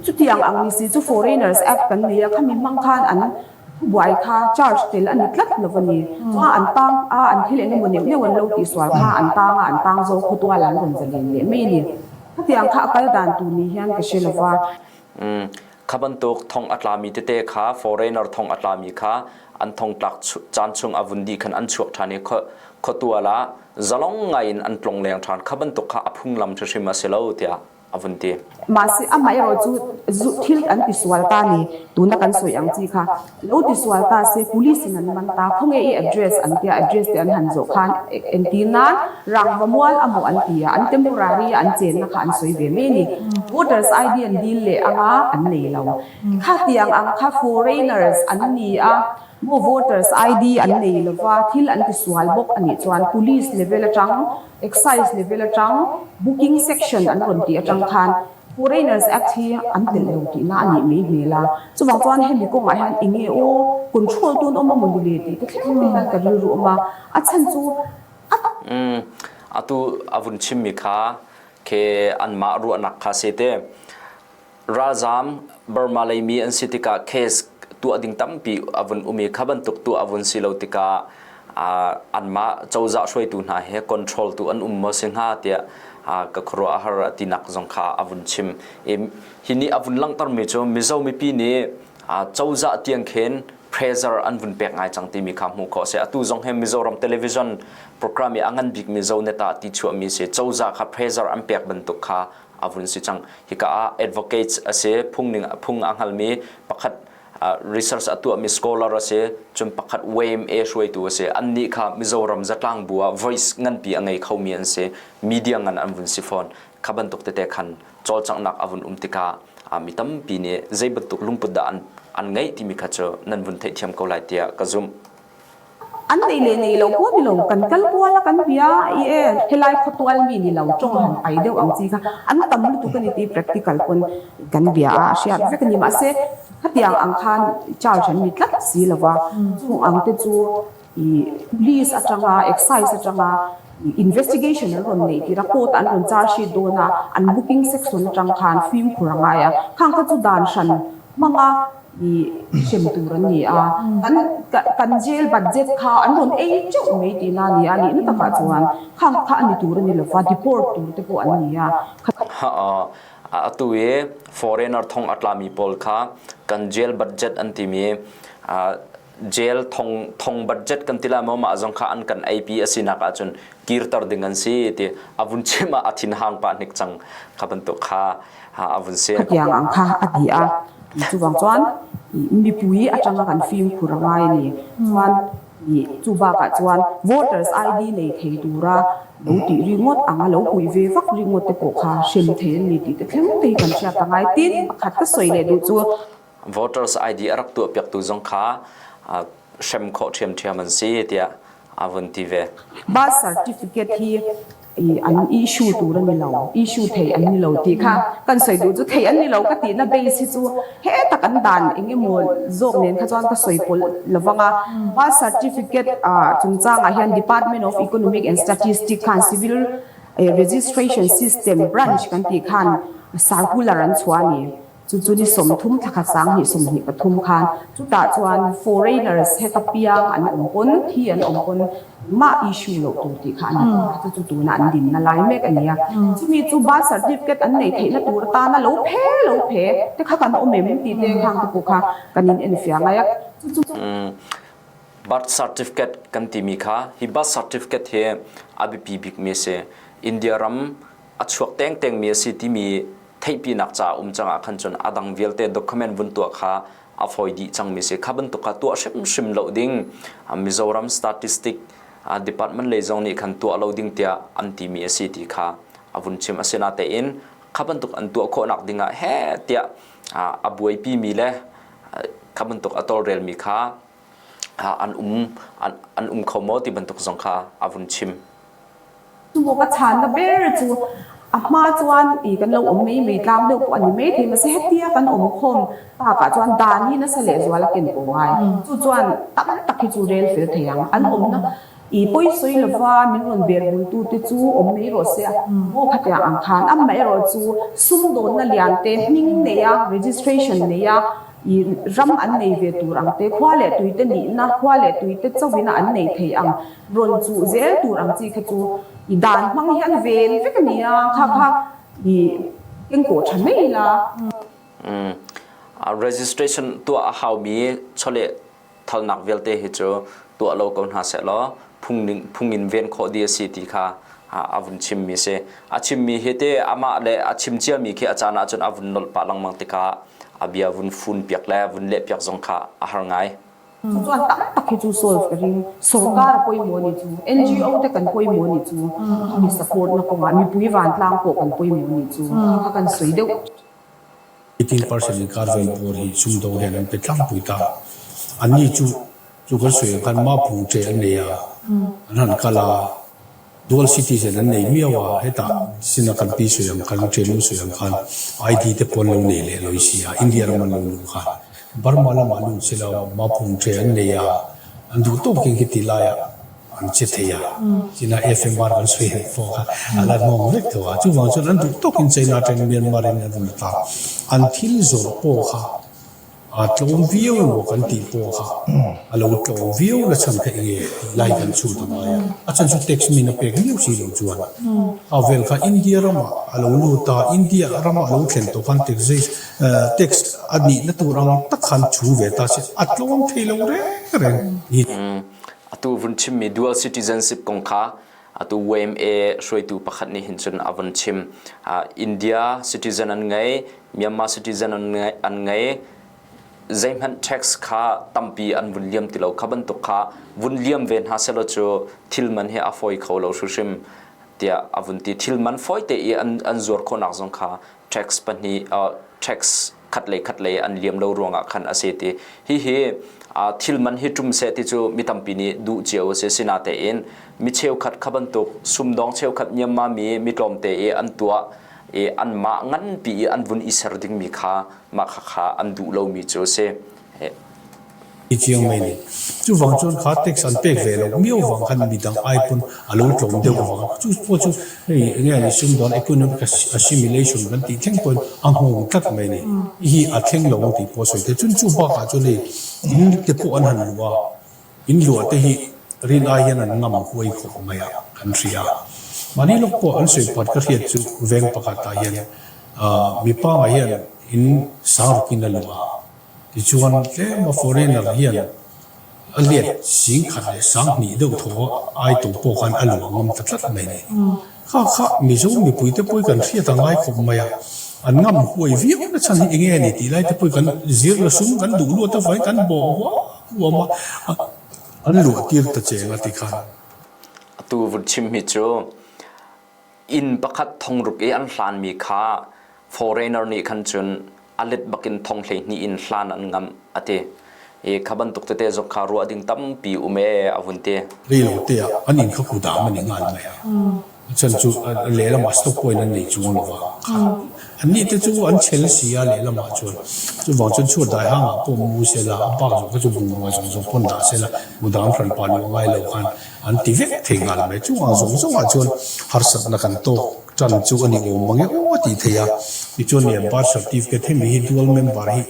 Chutiang ang ni si cu Foreigners Act kan nei a, khami hmang khan an thubuai kha charge tel a ni tlat lo a ni. Chuan an tang a, an thil engemaw neuh neuh an lo tihsual kha an tang a, an tang zo khutual an rawn zalen leh mai a ni. Khatiang kha a kal dan tur ni hian ka hre lo va. Kha bantuk thong a tlami tete kha foreigner thong a tlami kha an thongtlak caan chung a vun dih khan an chuak ṭhan i khuatual ah zalong ngai in an tlong leng ṭhan. Kha bantuk kha a phunglam hrimhrim a si lo tiah a vun ti. Mahse amaherawh cu zu thil an ti sual ta ni tuna kan sawi ang chi kha lo ti sual ta se police in an man ta khawnge i address an tia address te an han zawh khan entir nan rangva mual amaw an ti a an temporary a an chenna kha an sawi ve mai a ni voters ID an dil leh anga an nei lo khatiang ang kha foreigners an ni a maw voters ID an nei lova thil an ti sual bawk anih chuan police level atang Excise level atang booking section an rawn tih atang khan Foreigners Act hi an telh lo tihna a nih mai hmel a. Chuvang chuan hemi kawngah hian eng nge aw control tun awm a maw ni le tih te thleng te hian ka rilru awm a. A chhan chu a. Umm atu a vun chimmi kha khi anmah ruahnak kha si te. Ralzaam Burma leimi an si tikah case tuah ding tampi a vun um i kha bantuk tuah a vun si lo tikah anmah cozah hruaitu hna he control tu an um maw si hnga tiah ka khuaruah a har tinak zong kha a vun chim. Hi nih a vun langhtermi cu Mizo mipi nih cozah tiang khin pressure an vun pek ngai cang timi kha hmuh khawh a si. Atu zong hi Mizoram television program i a ngan bikmi Zonet ah ti chuahmi si. Cozah kha pressure an pek bantuk kha a vun si cang. Hika ah advocates a si, phung ning phung a hngalmi pakhat research a tuahmi scholar a si, cun pakhat YMA hruaitu a si. Annih kha Mizoram zatlang bu ah voice nganpi a ngei khomi an si. Media ngan an vun si fawn. Kha bantuk tete khan cawlcanghnak a vun um tikah mi tampi nih zei bantuk lungput dah an an ngeih timi kha cu nan vun theihthiam ko lai tiah ka zumh. An nei le nei lo pawh ni lo kan kal kual a kan bia i e helai khawtual mi ni lo tawng han pai deuh ang chi kha an tam lutuk ani ti practical pawn kan bia a hriat vek ani mahse khatiang ang khan charge an ni tlat si lova chung ang te chu i police atanga excise atanga Investigation an rawn neih tir a, court an rawn charge sheet dawn a, an booking section atang khan fimkhur a ngai a, khang kha chu dan hran hmanga i hrem tur an ni a, kan kan jail budget kha an rawn ei teuh mai tihna a ni a, nihna takah chuan khang kha a ni tur a ni lova, deport tur te pawh an ni a. Atu i foreigner thong a tlami pawl kha kan jail budget an timi jail thong thong budget kan ti lai maw mah zong kha an kan eipi a sinak ahcun kirter ding an si ti a vun chim ah a thin hang pah hnik cang kha bantuk kha a vun si Khatiang ang kha a ti a chuvang chuan mipui atanga kan fimkhur a ngai ni chuan chu bakah chuan voters ID nei thei tura lo tih ringawt anga lo pui ve vak ringawt te pawh kha hrem thei an ni tih te thleng te hi kan hriat a ngai tin pakhat ka sawi leh duh chu Voters ID a rak tuahpiaktu zong kha hrem khawh ṭhiamṭhiam an si tiah a vun ti ve. Birth certificate hi an issue tur a ni lo, issue thei an ni lo tih kha kan sawi duh chu thei an ni lo ka tihna base hi chu hetak an dan eng emaw zawk nen kha chuan ka sawi pawlh lovang a. Birth certificate chungchangah hian Department of Economic and Statistics khan Civil Registration System Branch kan tih khan circular an chhuah a ni. Chu chu ni 30 thla khat 20 23 khan chutah chuan foreigners heta piang an awm pawn thi an awm pawn mah issue loh tur tih kha a ni a, chu chu tuna an dinna lai mek a ni a. Chumi chu birth certificate an neih theihna tur atana lo phe lo phe te kha kan awm em tih te khang te pawh kha kan in enfiah ngai a. Chu chu. Birth certificate kan timi kha hi birth certificate hi a biapi bikmi a si. India ram a chuak tengtengmi a si timi theihpinak ca um cang ah khan cun a dang vialte document vun tuah kha a fawi dih cangmi si. Kha bantuk kha tuah hrimhrim lo ding Mizoram Statistic Department lei zong nih khan tuah lo ding tiah an timi a si ti kha a vun chim. Asinatein kha bantuk an tuah khawhnak ding ah he tiah a buaipimi le kha bantuk a tawlrelmi kha. an um an um kho maw ti bantuk zong kha a vun chim. Chu ka chhanna ber chu a hma chuan i kan lo awm mai mai tlang deuh pawh a ni mai thei mahse hetia kan awm khawm takah chuan dan hi nasa lehzual a ken pawh ngai. Chu chuan tam tak hi chu rel fel thei ang. An awmna i pawi sawi lova min rawn bel bultu te chu awm mai rawh se a maw khatiang ang khan amaherawh chu sumdawnna lian te hming neia registration neia I ram an nei ve tur ang te, khua leh tui te nihna, khua leh tui te chauhina an nei thei ang, rawn chuh zel tur ang chi kha chu i dan hmang hian ven vek a ni a, kha kha i kengkawh tha mai ila. Registration tuah a haumi chawleh thalnak vialte hi cu tuah lo ko hna sehlaw phung in ven khawh dih a si ti kha a vun chimmi a si. A chimmi hi te amah le a chim ciami khi a caan ahcun a vun nolh pah lengmang tikah a bia vun fun piak le vun leh piak zong kha a har ngai. Cuan taktak hi cu solve ka ring. Sorkar a pawimawh nih cu, NGO te kan pawimawh nih cu, mi support na kongah mipui vantlang pawh kan pawimawh nih cu, kha kan soi deuh. 18% inkar vel bawr hi sumdawng hian an pe tlangpui ta. Anni chu chu kan sawi ang khan Mapung ṭe an nei a, an han kal a, dual citizen an nei miau a, hetah sina kan pi sawi ang khan, ṭenu sawi ang khan ID te pawh an lo nei leh lawi si a, India ram an lo luh khan Burma lamah lut sela Mapung ṭe an nei a, an duh tawkin khiti laiah an che thei a, china FMR kan sawi ang pawh kha a la hnawng vek tho a, chuvang chuan an duh tawkin China atangin Myanmar in an rawn ta, an thil zawrh pawh kha a tlawm viau emaw kan tih pawh kha a lo tlawm viau na chhan kha enge tih lai kan chhut a ngai a, a chhan chu tax min a pek miau si lo chuan a vel kha India ramah a lo lut a, India ramah a lo thlen tawh khan tax a nihna tur ang tak khan chhu ve ta se a tlawm thei lo reng reng. Atu vun chimmi dual citizenship kong kha atu YMA hruaitu pakhat nih hin cun a vun chim. India citizen an ngei, Myanmar citizen an ngei, zeihmanh tax kha tampi an vun liam ti lo. Kha bantuk kha vun liam ve hna selaw cu thil man hi a fawi kho lo hrimhrim tiah a vun ti. Thil man fawi te i an zuar khawhnak zong kha tax pahnih tax khat lei khat lei an liam lo ruangah khan a si ti hihi thil man hi ṭum seh ti cu mi tampi nih duh cio a si sinatein mi cheukhat kha bantuk sumdawng cheukhat Myanmar mi mi tlawmte i an tuah i anmah nganpi i an vun i ser dingmi kha mah kha an duh lomi cu a si. I chiang mai ni. Chuvang chuan kha tax an pek ve loh miau vang khan midang ai pawn a lo tlawm deuh vang a, chu pawh chu hei enge a ni sumdawn economic assimilation kan tih thleng pawhin a nghawng tlat mai ni. Hi a thleng lo ang tih pawh a sawi thei. Chun chu bakah chuan hei in te pawh an han luh a, in luah te hi rin ai hian an ngam huai khawp mai a kan hria. Mahni lawk pawh an sawi phat ka hriat chu veng pakhatah hian mipa ngah hian in sang rukin a luh a, Tichuan, tlema foreigner hian a let sing khat leh sang hnih deuh thaw ai tawh pawh khan a luah ngam ta tlat mai ni. Kha kha Mizo mipuite pawh hi kan hriat a ngai khawp mai a, an ngam huai viau na chhan hi enge a ni tih lai te pawh hi kan zir la sum kan duh luat avangin kan bawh huam huam a, an luah tir ta cheng a ti khan. Atu vun chim hi cu inn pakhat thongruk i an hlanmi kha foreigner nih khan cun a let bakin thong 12 in hlan an ngamh a ti. I kha bantuk tete zong kha ruah ding tampi um e a vun ti. Rei lo te ah an inn kha kudam an i ngan mai a. Chan cu lehlam ah stock point an nei chuang lo va. Annih te cu an chel si a lehlam ah cun chuvang cun chhuat dai hang ah pawh mu sela a bak zong kha cu bungrua zong zong pawn dah sela mudang hranpa luah ngai lo khan An ti vek thei nghal mai. Chungah zawng zawngah chuan harsatna kan tawk tan chu a ni awm mang e aw a tih theih a. Tichuan nia birth certificate hemi hi dual member hi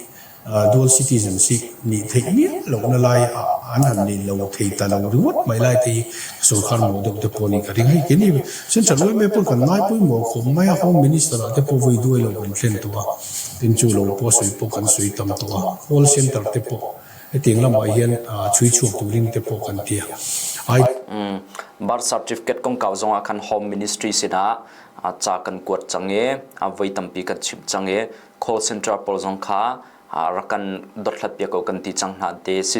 dual citizenship nih theih miah lohna lai ah an han nei lo thei ta lo ringawt mai lai te hi sorkar mawh deuh te pawh a nih ka ring. Hei keini Central yma pawh kan ngai pawimawh khawp mai a, Home Minister ah te pawh vawi duai lo kan thlen tawh a, tin chu lo pawh sawi pawh kan sawi tam tawh a, call center te pawh Hetiang lamah hian chhui chhuak turin te pawh kan ti a. Ai. Birth certificate kongkau zongah khan Home Ministry sinah ca kan kuat cang i voi tampi kan chimh cang i call center pawl zong kha rak kan dothlat piak ko kan ti cang hna te si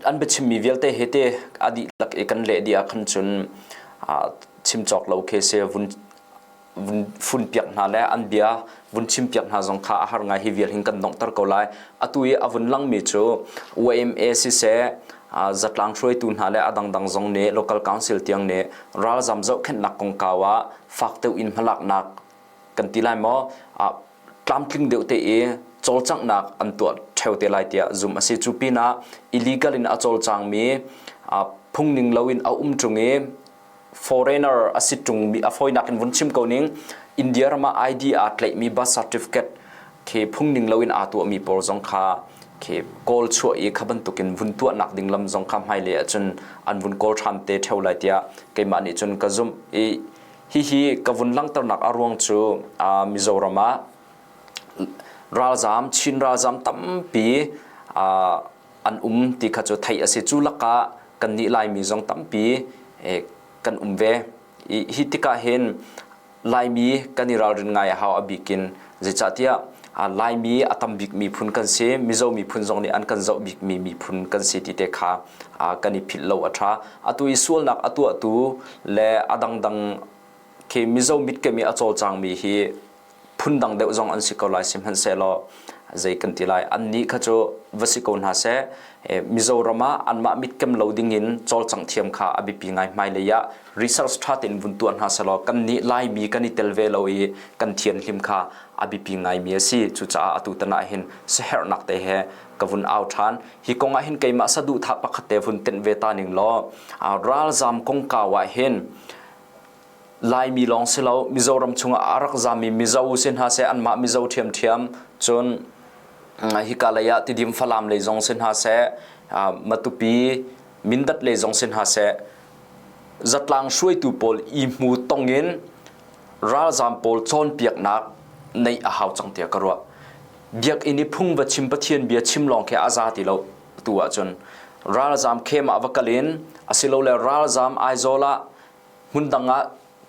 an biachimmi vialte he te a dihlak i kan leh dih ah khan cun chim cawk lo khi si vun vun funpiak hna le an bia vun chimpiak hna zong kha a har ngai. Hi vial hin kan donghter ko lai. Atu i a vun langmi cu YMA siseh, zatlang hruaitu hna le a dangdang zong nih, local council tiang nih ralzam zohkhenhnak kongkau ah fak deuh in hmalaknak kan ti lai maw, tlamtling deuh te i cawlcanghnak an tuah ṭheo te lai tiah zumh a si. Cu pinah illegal in a cawlcangmi, phungning loin a um ṭung i foreigner a si ṭungmi, a fawinak in vun chim ko ning, India ram ah ID aa tlaihmi, birth certificate khi phungning loin aa tuahmi pawl zong kha khi kawl chuah i kha bantukin vun tuahnak ding lam zong kha hmailei ahcun an vun kawl ṭhan te ṭheo lai tiah keimah nih cun ka zumh. I hihi ka vun langhternak a ruang cu Mizoram ah ralzaam, Chin ralzaam tampi an um ti kha cu theih a si. Cu lakah kannih Laimi zong tampi kan um ve. Hi tikah hin Laimi kan i ralrin ngai a hau a bikin, zeicahtiah Laimi a tam bik miphun kan si, Mizo miphun zong nih an kan zoh bikmi miphun kan si ti te kha kan i philh lo a ṭha. Atu i sualnak a tuahtu le a dangdang khi Mizo mitkem i a cawlcangmi hi phundang deuh zong an si ko lai, sihmanhsehlaw zei kan ti lai, annih kha cu va si ko hna seh, Mizoram ah anmah mitkem lo dingin cawlcangh thiam kha a biapi ngai. Hmailei ah research ṭha tein vun tuah hna sehlaw kannih Laimi kan i tel ve lo i kan thianhlim kha a biapi ngaimi a si. Cucaah atu tan ah hin siaherhnak te he ka vun au ṭhan. Hi kong ah hin keimah saduhthah pakhat te vun tenh ve ta ning law, ralzam kongkau ah hin Laimi lawng si lo, Mizoram chungah a rak zami Mizo si hna seh, anmah Mizo ṭhiamṭhiam, cun hika lei ah Tidim Falam lei zong si hna seh, Matupi Mindat lei zong si hna seh, zatlang hruaitu pawl i hmu tong in ralzam pawl cawnpiaknak neih a hau cang tiah ka ruah. Biakinn i phung va chim, Pathian bia chim lawng khi a za ti lo tu ahcun. Ralzam khem ah va kal in asilole ralzam Aizawl ah, hmundang ah,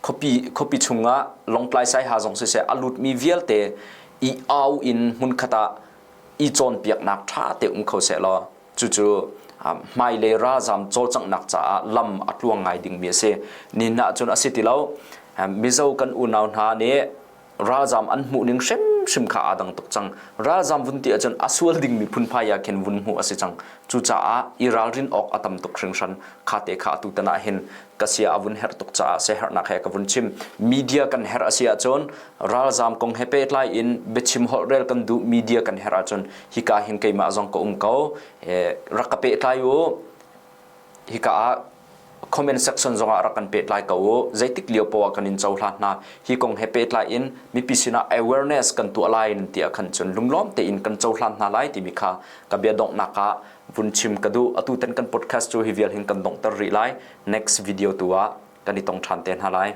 khuapi khuapi chungah, Lawngtlai Saiha zong siseh, a lutmi vialte i au in hmunkhat ah i cawnpiaknak ṭha te um kho seh law cucu hmailei ralzam cawlcanghnak caah lam a tluang ngai dingmi a si. Nihin ah cun a si ti lo. Mizo kan unau hna nih ralzam an hmuh ning hrimhrim kha aa dang tuk cang. Ralzam vun ti ahcun a sual dingmi phunphai ah khin vun hmuh a si cang. Cucaah i ralrin awk a tam tuk hringhran. Kha te kha atu tan ah hin ka sia a vun herh tuk caah siaherhnak he ka vun chim. Media kan herh a si ahcun, ralzam kong he pehtlai in biachim holhrel kan duh, media kan herh ahcun hika hin keimah zong ka um ko. Rak ka pehtlai u. Hika ah comment section zongah rak kan pehtlai ko u. Zeitik lio poah kan in cohlan hna. Hi kong he pehtlai in mipi sinah awareness kan tuah lai nan ti ahkhan cun lunglawm tein kan cohlan hna lai timi kha ka bia donghnak ah vun chim ka duh. Atu tan kan podcast cu hi vial hin kan donghter rih lai. Next video tu ah kan i tong ṭhan te hna lai.